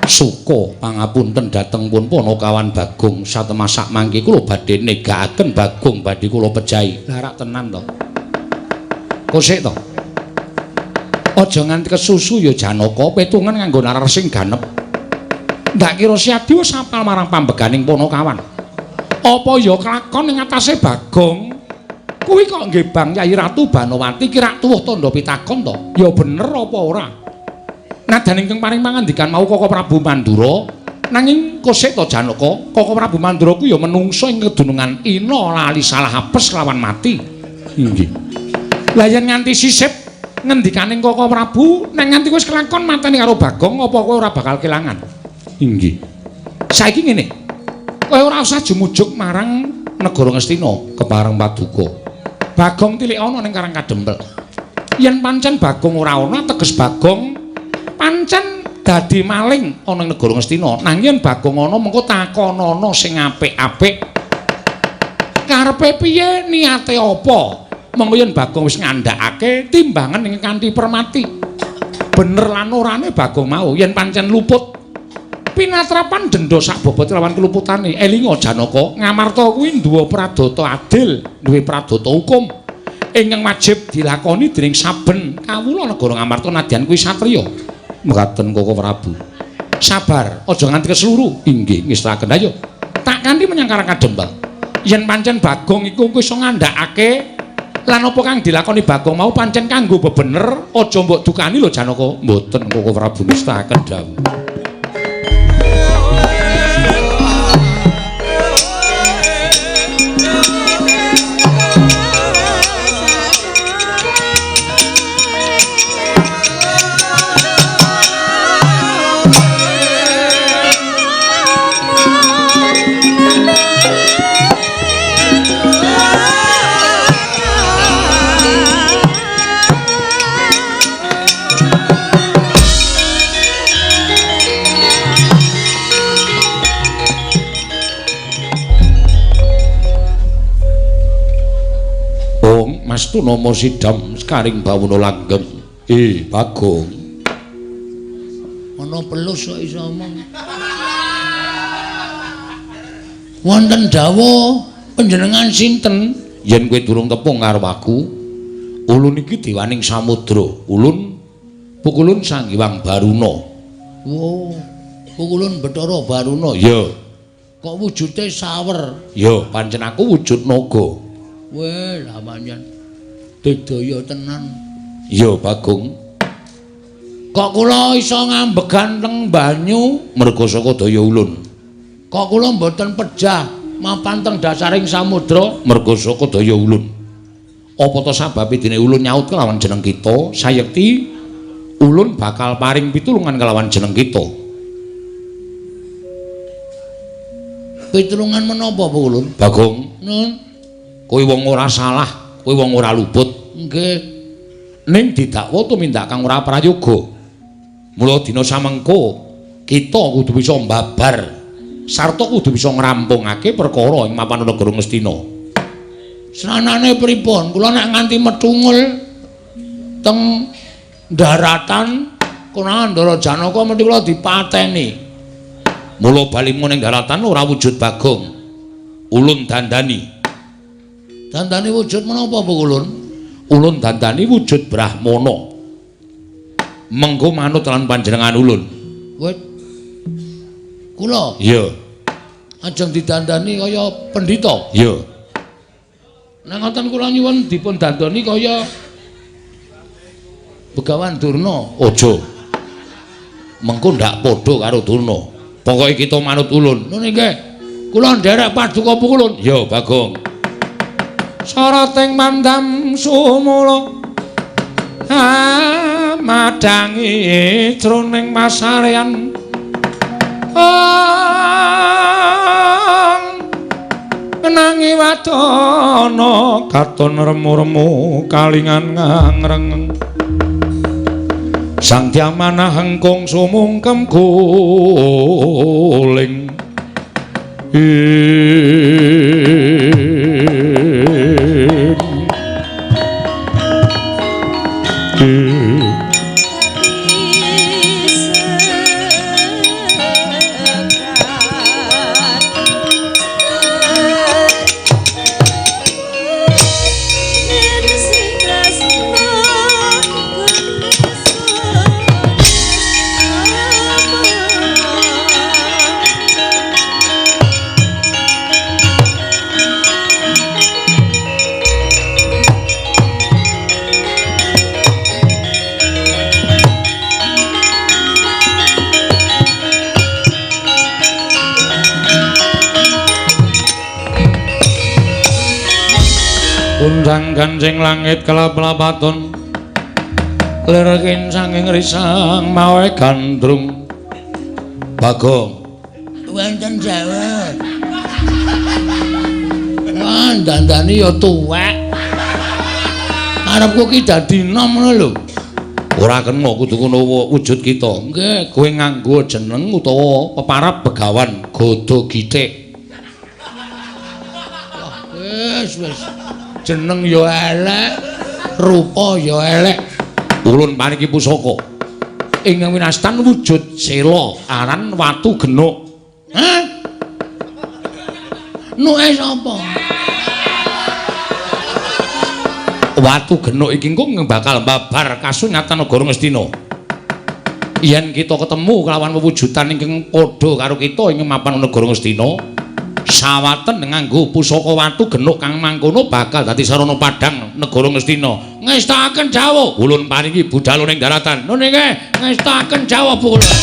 suka pangapunten dhateng pun Panakawan Bagong satemasak mangke kula badhe negakaken Bagong badhe kula pejahi. Lah rak tenan to. Kosik to. Aja nganti kesusu ya Janaka, petungan nganggo nalar sing ganep. Ndak kira Siadi wis apal marang pambeganing Panakawan. Apa ya kelakon ing atase Bagong? Kuwi kok nggih Bang Yai Ratu Banowati ki rak tuwuh tandha pitakon to? Ya bener apa ora? Nadan ingkang paring pangandikan mau Koko Prabu Mandura, nanging kosek to Janaka, Koko Prabu Mandura ku ya menungso ing kedunungan ina lali salah apes lawan mati. Inggih. Lah yen nganti sisip ngendikaning Koko Prabu, nek nganti wis kelakon mateni karo Bagong, apa kowe ora bakal kelangan? Inggih. Saiki ngene. Kowe ora usah jumujuk marang negara Ngastina kepareng paduka. Bagong tilik ana ning Karang Kadempel. Yen pancen Bagong ora ana, teges Bagong pancen dadi maling ana ing negara Ngastina. Nanging yen Bagong ana mengko takonana sing apik-apik. Karepe piye, niate apa? Mengko yen Bagong wis ngandhakake timbangan ing kanthi permati. Bener lan orane Bagong mau yen pancen luput pinatrapan denda sak bobot lawan keluputane. Elinga Janaka, Ngamarta kuwi duwe pradata adil, duwe pradata hukum ingkang wajib dilakoni dening saben kawula negara Ngamarta nadyan kuwi satriya. Mekaten Koko Prabu. Sabar, aja nganti kesluru. Inggih, ngestakaken. Ayo, tak kanthi menyang Karang Kadempel. Yen pancen Bagong iku iso ngandhakake lan apa kang dilakoni Bagong mau pancen kanggo bebener, aja mbok dukani lho Janaka. Mboten Koko Prabu ngestakaken dawuh. Astuna sidam sekaring bawono langgeng. Bagong. Ana pelus kok iso omong. Wonten dawuh panjenengan sinten? Yen kowe durung tepung karo aku, ulun iki dewaning samudra, ulun pukulun Sang Hyang Baruna. Oh, pukulun Bathara Baruna. Ya. Kok wujude sawer? Ya, pancen aku wujud naga. Weh, lah pancen digdaya tenan. Ya, Bagong. Kok kula iso ngambegan teng banyu? Merga saka daya ulun. Kok kula mboten pejah mapan teng dasaring samudra? Merga saka daya ulun. Apa ta sababe dene ulun nyaut kelawan jeneng kita? Sayekti ulun bakal paring pitulungan kelawan jeneng kita. Pitulungan menapa, Bu Ulun? Bagong, nun, kowe wong ora salah, kowe wong ora luput. Nggih. Ning didakwa tumindak kang ora prayoga. Mula dina samengko kita kudu bisa mbabar sarta kudu bisa ngrampungake perkara ing mapan negara Ngastina. Sranane pripun? Kula nek nganti metungul teng daratan konangan Ndara Janaka mesti kula dipateni. Mula balimu ning daratan ora wujud Bagong. Ulun dandani. Dandani wujud menapa, Bu Ulun? Ulun dandani wujud Brahmana. Mengko manut lan panjenengan ulun. Wit. Kula? Iya. Ajeng didandani kaya pendhita? Iya. Nek ngoten kula nyuwun dipun dandani kaya Begawan Durna. Aja. Mengko ndak padha karo Durna. Pokoke kita manut ulun. Nun nggih. Kula nderek paduka Ulun. Ya, Bagong. Sarating mandam sumula madangi jroning masarean menangi wadana katon remu-remu kalingan ngrengeng sang diamanah hengkung sumungkem guling. Undang kancing langit kelap-lapaton lirkin sanging risang mawe gandrung. Bagong wonten jawab. Wah, dandani ya tuwek. Arepku ki dadi nom ngono lho. Ora kena kudu ngono wujud kita. Nggih, kowe nganggo jeneng utawa peparab Begawan Gada Gitik. Wah, wis wis. Jeneng ya elek, rupa ya elek. Ulun paringi pusaka ingkang winastan wujud sela aran watu genuk. Hah? Nuke sapa? Watu genuk iki engko bakal mbabar kasunyatan negara Ngastina. Yen kita ketemu kelawan wewujudan ingkang padha karo kita ing mapan negara Ngastina, sawaten nganggo pusaka watu genuk kang mangkono bakal dadi sarana padhang negara Ngastina. Ngestakaken dawuh. Ulun paringi budal ning daratan. Nun nggih, ngestakaken dawuh Bu Ulun.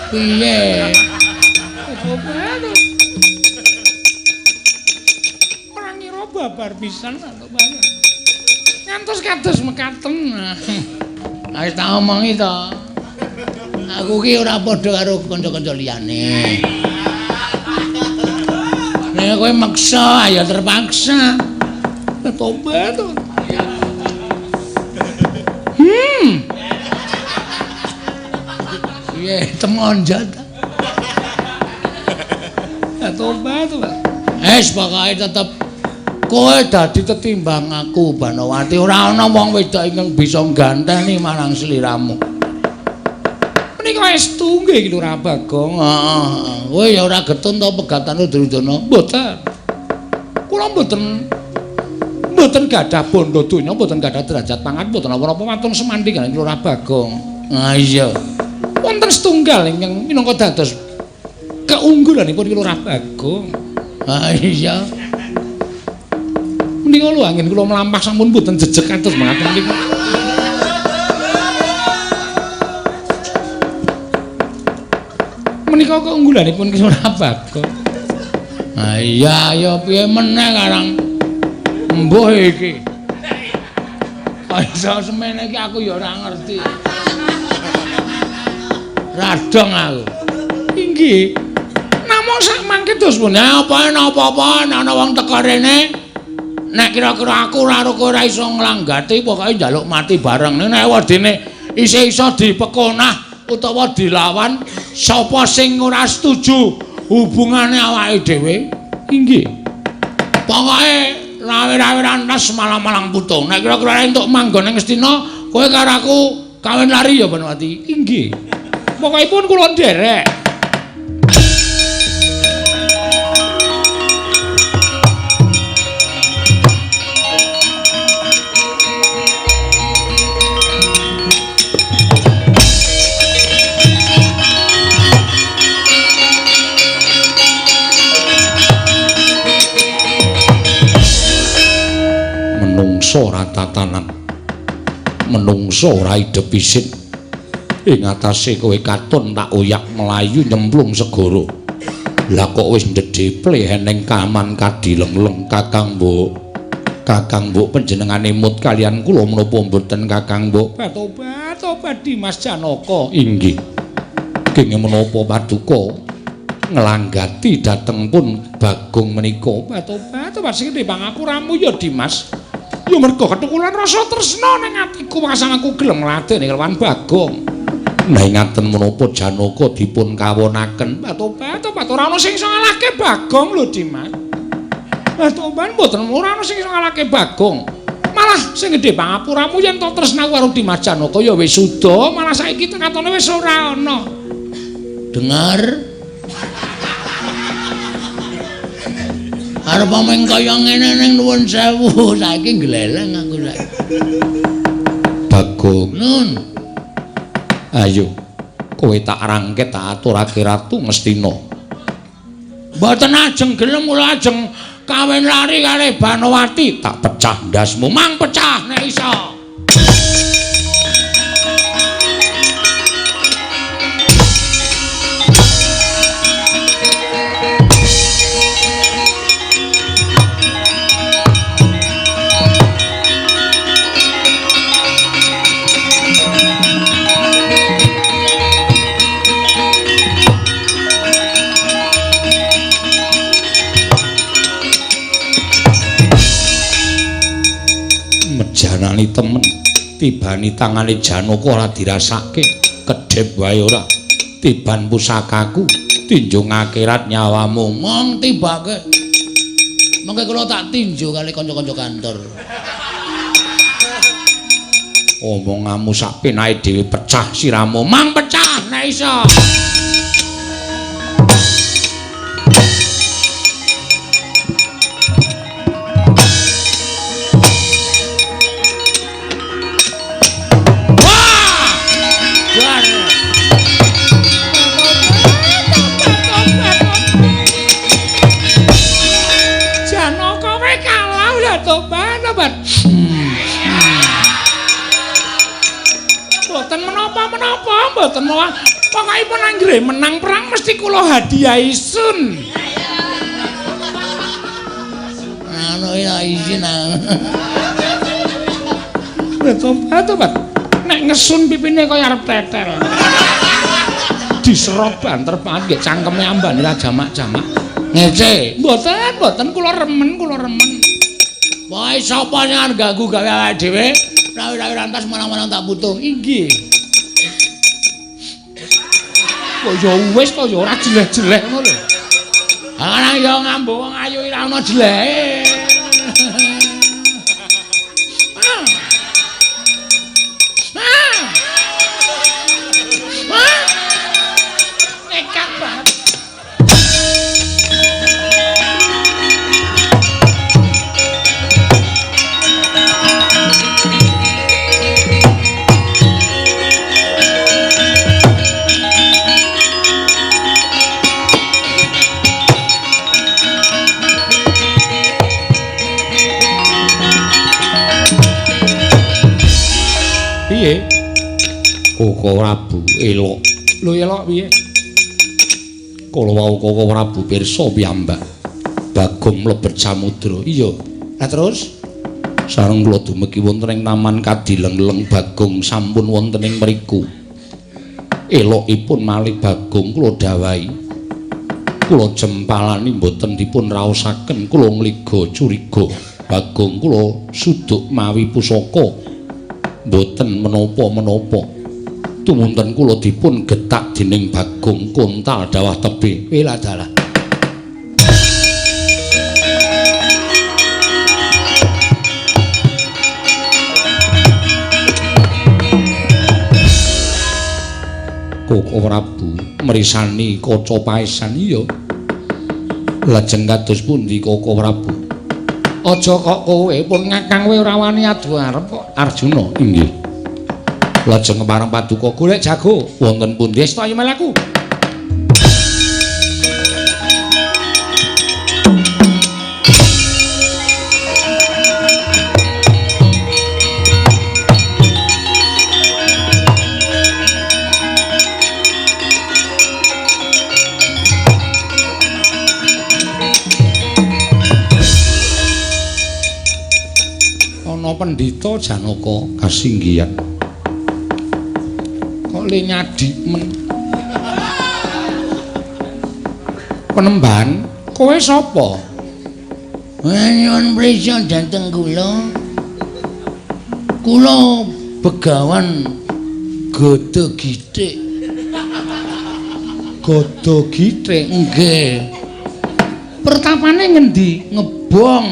Piye? Ora ngira babar pisan to, Pak. Ngantos kados mekaten. Wis tak omongi to. Aku ki ora padha karo kanca-kanca liyane. Nek kowe maksa ya terpaksa. Tobat. Piye temonjat. Tobat, Pak. Wis pokoke tetep kowe dadi tetimbang aku Banowati. Ora ana wong wedok ingkang bisa ngganteni marang sliramu. Menika estu nggih iki Lurah Bagong. Heeh. Kowe ya ora getun to pegatane Duryudana? Mboten. Kula mboten gadah bondo donya, mboten gadah derajat pangkat, mboten napa-napa wonten semandhi kaliyan Lurah Bagong. Ah iya. Wonten setunggal ingkang minangka dados keunggulanipun Lurah Bagong. Ah iya. Menika lho anggen kula mlampah sampun mboten jejeg kados mengaten niku. Menika keunggulanipun Ki Lurah Bagong. Ah iya ya piye meneh karang mbuh iki. Kok iso semene iki aku ya ora ngerti. Radong aku. Inggih. Namung sak mangke dos pundi apa napa-apa ana wong teka rene. Nek kira-kira aku ora ora iso nglanggati pokoke njaluk mati bareng. Nek wedine isih iso dipekonah utawa dilawan sapa sing ora setuju hubungane awake dhewe. Inggih. Pokoke rawe-rawe rantas malang-malang putung. Nek kira-kira entuk manggon ning Ngastina, kowe karo aku kawin lari ya Banowati. Inggih. Pokokipun kula nderek. Menungso ora tatanan, menungso ora idep isin. Ing atase kowe katon tak oyak mlayu nyemplung segara. Lah kok wis ndedheple eneng kaman kadilengleng. Kakang Mbok, Kakang Mbok panjenengane mut kalian kula menapa mboten Kakang Mbok? Tobat, tobat Dimas Janaka. Inggih. Kenging menapa paduka nglanggati dhateng pun Bagong menika? Tobat, tobat sing pangapuramu ya Dimas. Ya mergo ketukulan rasa tresna ning atiku pasang aku gelem ngladeni kelawan Bagong. Nah ngaten menapa Janaka dipun kawonaken? Tobat, tobat ora ana sing iso ngalahke Bagong lho Dimas. Tobat mboten ora ana sing iso ngalahke Bagong. Malah sing gedhe pangapuramu yen to tresnaku karo Dimas Janaka ya wis suda, malah saiki katone wis ora ana. Dengar. Arep omong kaya ngene ning nuwun sewu, saiki gleleng aku saiki. Bagong. Nun. Ayo, kowe tak rangket tak aturake Ratu Ngastina. Mboten ajeng gelem kula ajeng kawin lari kalih Banowati, tak pecah ndasmu. Mang pecah nek iso. Mejanani temen, tibani tangane Janaka ora dirasake, kedhep wae ora. Tiban pusakaku, tinjung akhirat nyawamu. Mong tibake. Mengke kula tak tinju kali kanca-kanca kantor. Omonganmu sak penake dhewe pecah siramu. Mang pecah nek iso. Mboten menapa-menapa, mboten malah Pokokipun anggere menang perang mesti kula hadiahi sun. Anu ya izin. Tobat, tobat. Nek ngesun pipine kaya arep tetel. Diserot banter banget nggih cangkeme ambane ra jamak-jamak. Ngece. Mboten, mboten kula remen, kula remen. Wae sapa sing arep ganggu gawe awake dhewe? Rawi-rawi rantas marang-marang tak putung. Inggih. Kok ya wis to ya ora jeleh-jeleh ngono lho. Ah ya ngambu wong ayu ora ana jelehe. Ah. Ah. Ah. Nekat banget. Piye? Koko Prabu elok. Lho elok piye? Kala wau Koko Prabu pirsa piyambak. Bagong mlebet samudra. Iya. Lah terus sareng kula dumegi wonten ing taman Kadilengleng Bagong sampun wonten ing mriku. Elokipun malih Bagong kula dawahi. Kula jempalani mboten dipun raosaken, kula ngliga curiga. Bagong kula suduk mawi pusaka. Mboten menapa-menapa. Tumunten kula dipun getak dening Bagong kontal dawah tebih. Wiladalah. Koko Prabu mrisani kaca paesan. Iya. Lajeng kados pundi Koko Prabu? Aja kok kowe pun ngakang kowe ora wani adu arep kok Arjuna. Inggih. Lajeng marang paduka golek jago wonten pundi? Wis to ayo mlaku. Ana pendhita Janaka kasinggihan. Kok le nyadi men. Penemban, kowe sapa? Nyuwun prisa dhateng kula. Kula Begawan Gada Githik. Gada Githik? Nggih. Pertapane ngendi? Ngebong.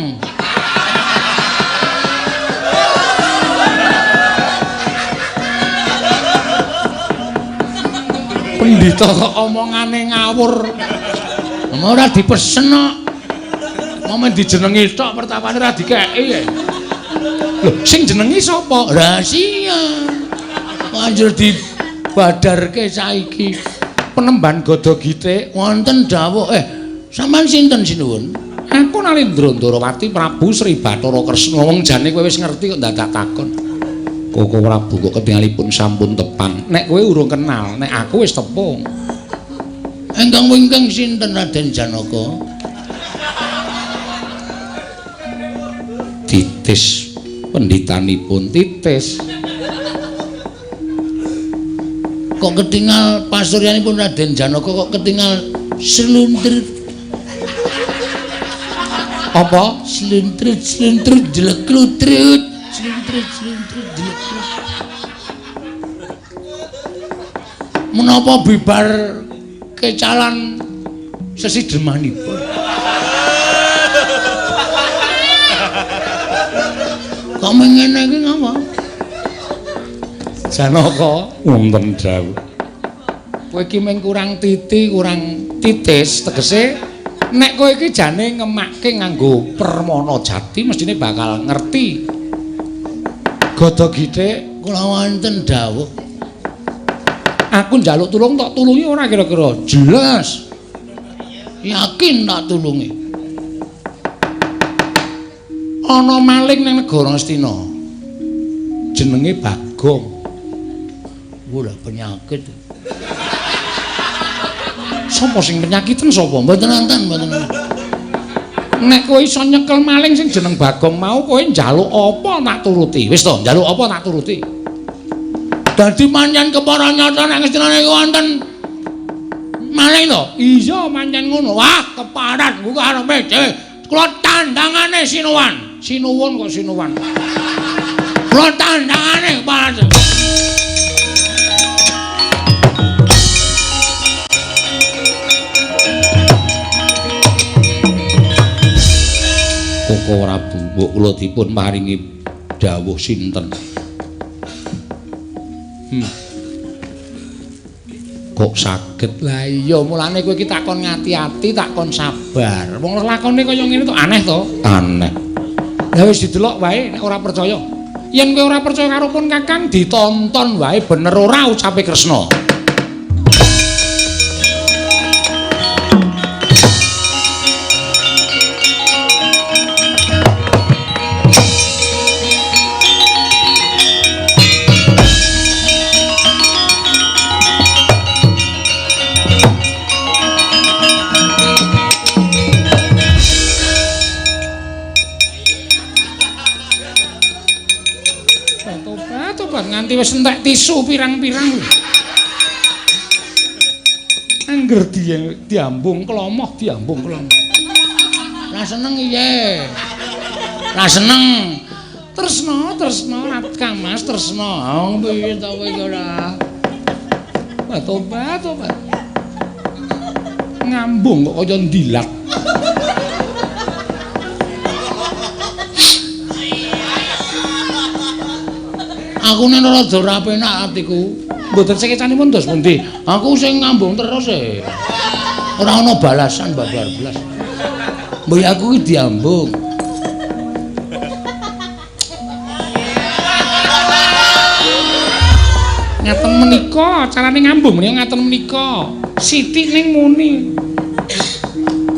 Pendhita kok omongane ngawur. Ora dipesen kok. Momen dijenengi tok pertapane ora dikeki. Lho, sing jenengi sapa? Rahasia. Banjur dibadarke saiki. Penemban Gada Githik wonten dawuh. Sampeyan sinten sinuwun? Aku Nalindra Ndarawati Prabu Sri Bathara Kresna. Wong jane kowe wis ngerti kok dadak takon. Koko Prabu kok ketingalipun sampun tepang. Nek kowe urung kenal, nek aku wis tepung. Ingkang wingking sinten Raden Janaka? Titis pendhitanipun titis. Kok ketingal pasuryanipun Raden Janaka kok ketingal sluntrut. Apa? Sluntrut sluntrut jeleklutut. Sluntrut sluntrut jeleklutut. Menapa bibar kecalan sesidemanipun? Kok ngene iki ngapa? Janaka wonten dawuh. Kowe iki mung kurang titi, kurang titis, tegese nek kowe iki jane ngemakke nganggo permana jati mestine bakal ngerti. Gada Githik kula wonten dawuh. Aku njaluk tulung tok tulungi ora kira-kira? Jelas. Yakin tak tulungi. Ana maling ning negara Ngastina. Jenenge Bagong. Wah, penyakit. Sapa sing penyakiten sapa? Mboten wonten, mboten. Nek kowe iso nyekel maling sing jeneng Bagong mau, kowe njaluk apa tak turuti. Wis to, njaluk apa tak turuti. Dadi pancen kepara nyata nek Ngastina niku wonten maling to? Iya, pancen ngono. Wah, keparat kuwi karepe dhewe. Kula tandangane sinuwan. Sinuwun kok sinuwan. Kula tandangane keparat. Koko Prabu, mbok kula dipun paringi dawuh sinten? Kok saged? Lah iya, mulane kowe iki takon ngati-ati, takon sabar. Wong lakone kaya ngene to aneh to? Aneh. Lah wis didelok wae nek ora percaya. Yen kowe ora percaya karo pun Kakang, ditonton wae bener ora ucape Kresna. Nganti wis entek tisu pirang-pirang. Angger diambung klomoh, diambung klomoh. Ra seneng iye. Ra seneng. Tresna, tresna, Kang Mas, tresna. Oh, piye ta kowe iki ora? Wah, tobat, tobat. Ngambung kok kaya ndilat. Aku nek rada ora penak atiku. Mboten sekecanipun dos pundi? Aku sing ngambung terus e. Ora ana balasan babar blas. Mbok aku iki diambung. Ngaten menika carane ngambung menika ngaten menika. Sithik ning muni.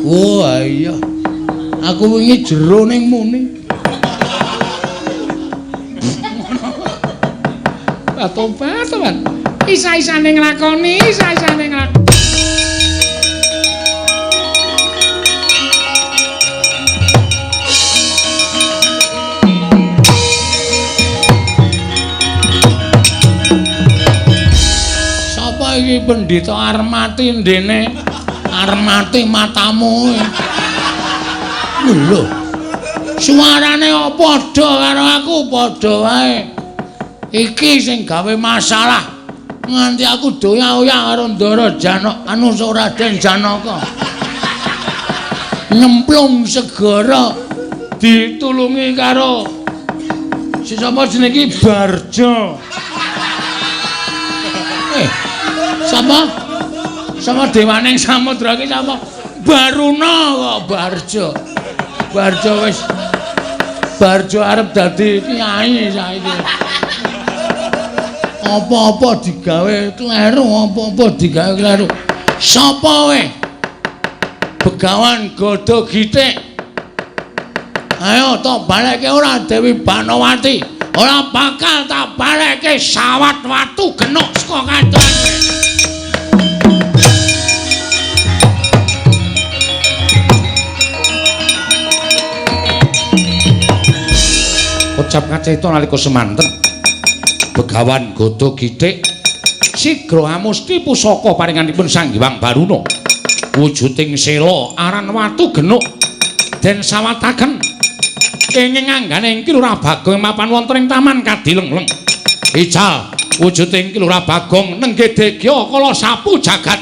Oh iya. Aku wingi jero ning muni. Tobat, tobat. Isa-isane nglakoni, isa-isane nglakoni. Sapa iki pendhita Armati ndene? Armati matamu. Lho. Suarane padha karo aku, padha wae. Iki sing gawe masalah nganti aku doya-oya karo Ndara Janaka anu Raden Janaka. Nyemplung segara ditulungi karo si sapa jenenge iki Barjo. Sapa? Sapa dewane ing samudra iki sapa? Baruna kok Barjo. Barjo wis Barjo arep dadi kiai saiki. Apa-apa digawe kleru, apa-apa digawe kleru. Sapa we? Begawan Gada Gitik. Ayo tak balekke ora Dewi Banowati. Ora bakal tak balekke sawat watu genuk saka katon. Ucap kacita nalika semanten Begawan Gada Gitik sigra amusti pusaka paringanipun Sang Hyang Baruna wujuding sela aran watu genuk den sawataken kenging anggane Ki Lurah Bagong mapan wonten ing taman Kadilengleng. Ical wujuding Ki Lurah Bagong nenggih degya kala sapu jagat.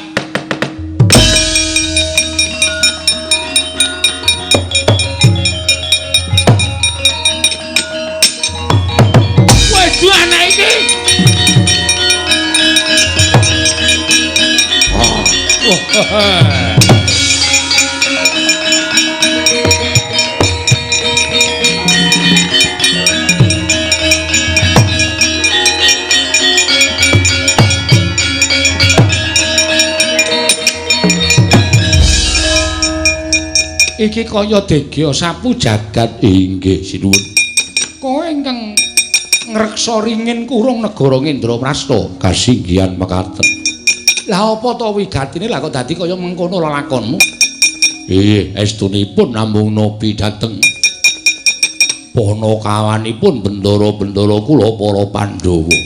Waduh anak iki. Oh. Iki kaya degya sapu jagat. Inggih sinuwun. Kowe ingkang ngreksa ringin kurung negara Ngendraprasta kasinggihan mekaten. Lah apa to wigatine lah kok dadi kaya mengkono lelakonmu? Inggih, estunipun namung nopi dhateng panakawanipun bendara-bendara kula para Pandhawa.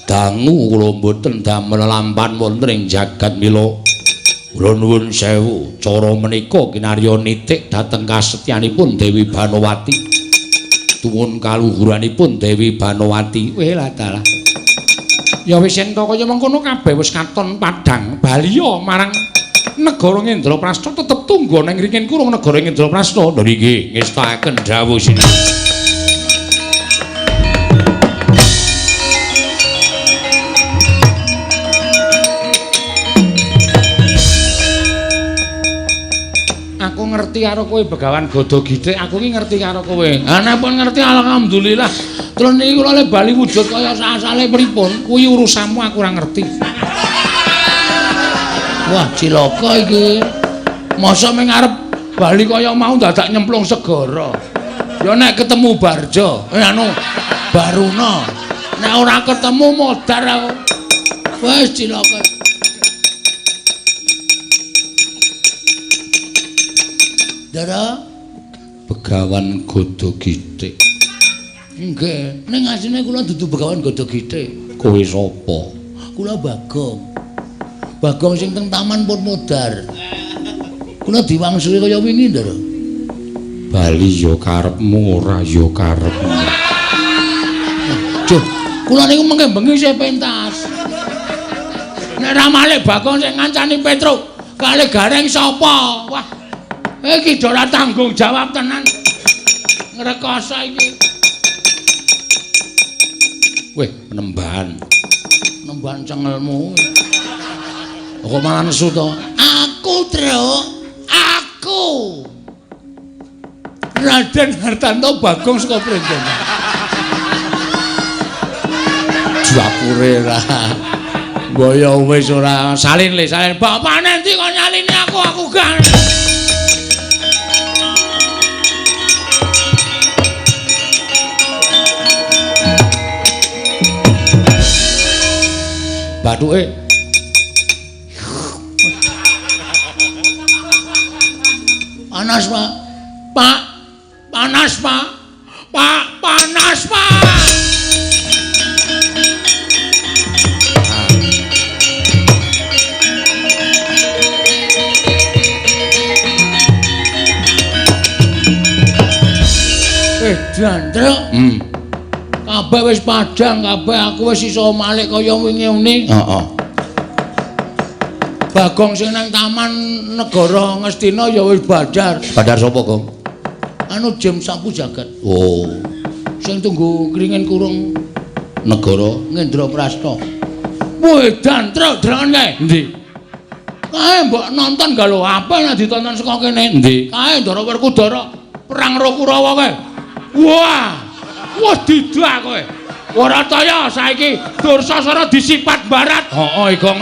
Dangu kula mboten damel lampan wonten ing jagat mila. Kula nuwun sewu, cara menika kinarya nitik dhateng kasetyanipun Dewi Banowati. Tuwun kaluhuranipun Dewi Banowati. Weh lah dalah. Ya wis yen to kaya mengkono kabeh wis katon padhang baliya marang negara Ngendraprasta tetep tunggu ning ringin kurung negara Ngendraprasta. Lho nggih, ngestakaken dawuh sinten. Aku ngerti karo kowe Begawan Gada Githik, aku iki ngerti karo kowe. Ha nek pun ngerti alhamdulillah. Terus niki kula le bali wujud kaya asale pripun? Kuwi urusanmu aku ora ngerti. Wah, cilaka iki. Mosok ming arep bali kaya mau dadak nyemplung segara. Ya nek ketemu Barjo, anu Baruna. Nek ora ketemu modar aku. Wis cilaka. Dara Begawan Gada Githik. Nggih, ning asline kula dudu Begawan Gada Githik. Kowe sapa? Kula Bagong. Bagong sing teng taman pun modar. Kula diwangsuli kaya wingi, Ndara. Bali ya karepmu ora ya karepmu. Duh, kula niku mengke bengi isih pentas. Nek ra malik Bagong sing ngancani Petruk, kali Gareng sapa? Wah. Iki ora tanggung jawab tenan. Ngrekoso iki. Weh, penembahan. Penembahan cengelmu. Kok malah nesu to? Aku, Truk. Aku. Raden Hartanto Bagong saka Printen. Jwapure ra. Mbaya wis ora salin le, salin. Bapane endi kok nyalini aku, aku gak. Bathuke panas, Pak. Pak, panas, Pak. Pak, panas, Pak. Jandruk. Kabeh wis padhang, kabeh aku wis iso malik kaya wingi uni. Heeh. Bagong sing nang taman negara Ngastina ya wis badar. Badar sapa, Gong? Anu Jim Sapu Jagat. Oh. Sing tunggu kringin kurung negara Ngendraprasta. Wih, dantruk drengen kae. Endi? Kae mbok nonton ga lho, apa nek ditonton saka kene? Endi? Kae Ndara Werkudara perang karo Kurawa kae. Wah, wah didak kowe. Ora kaya saiki Dursasana disipat barat. Heeh, iku.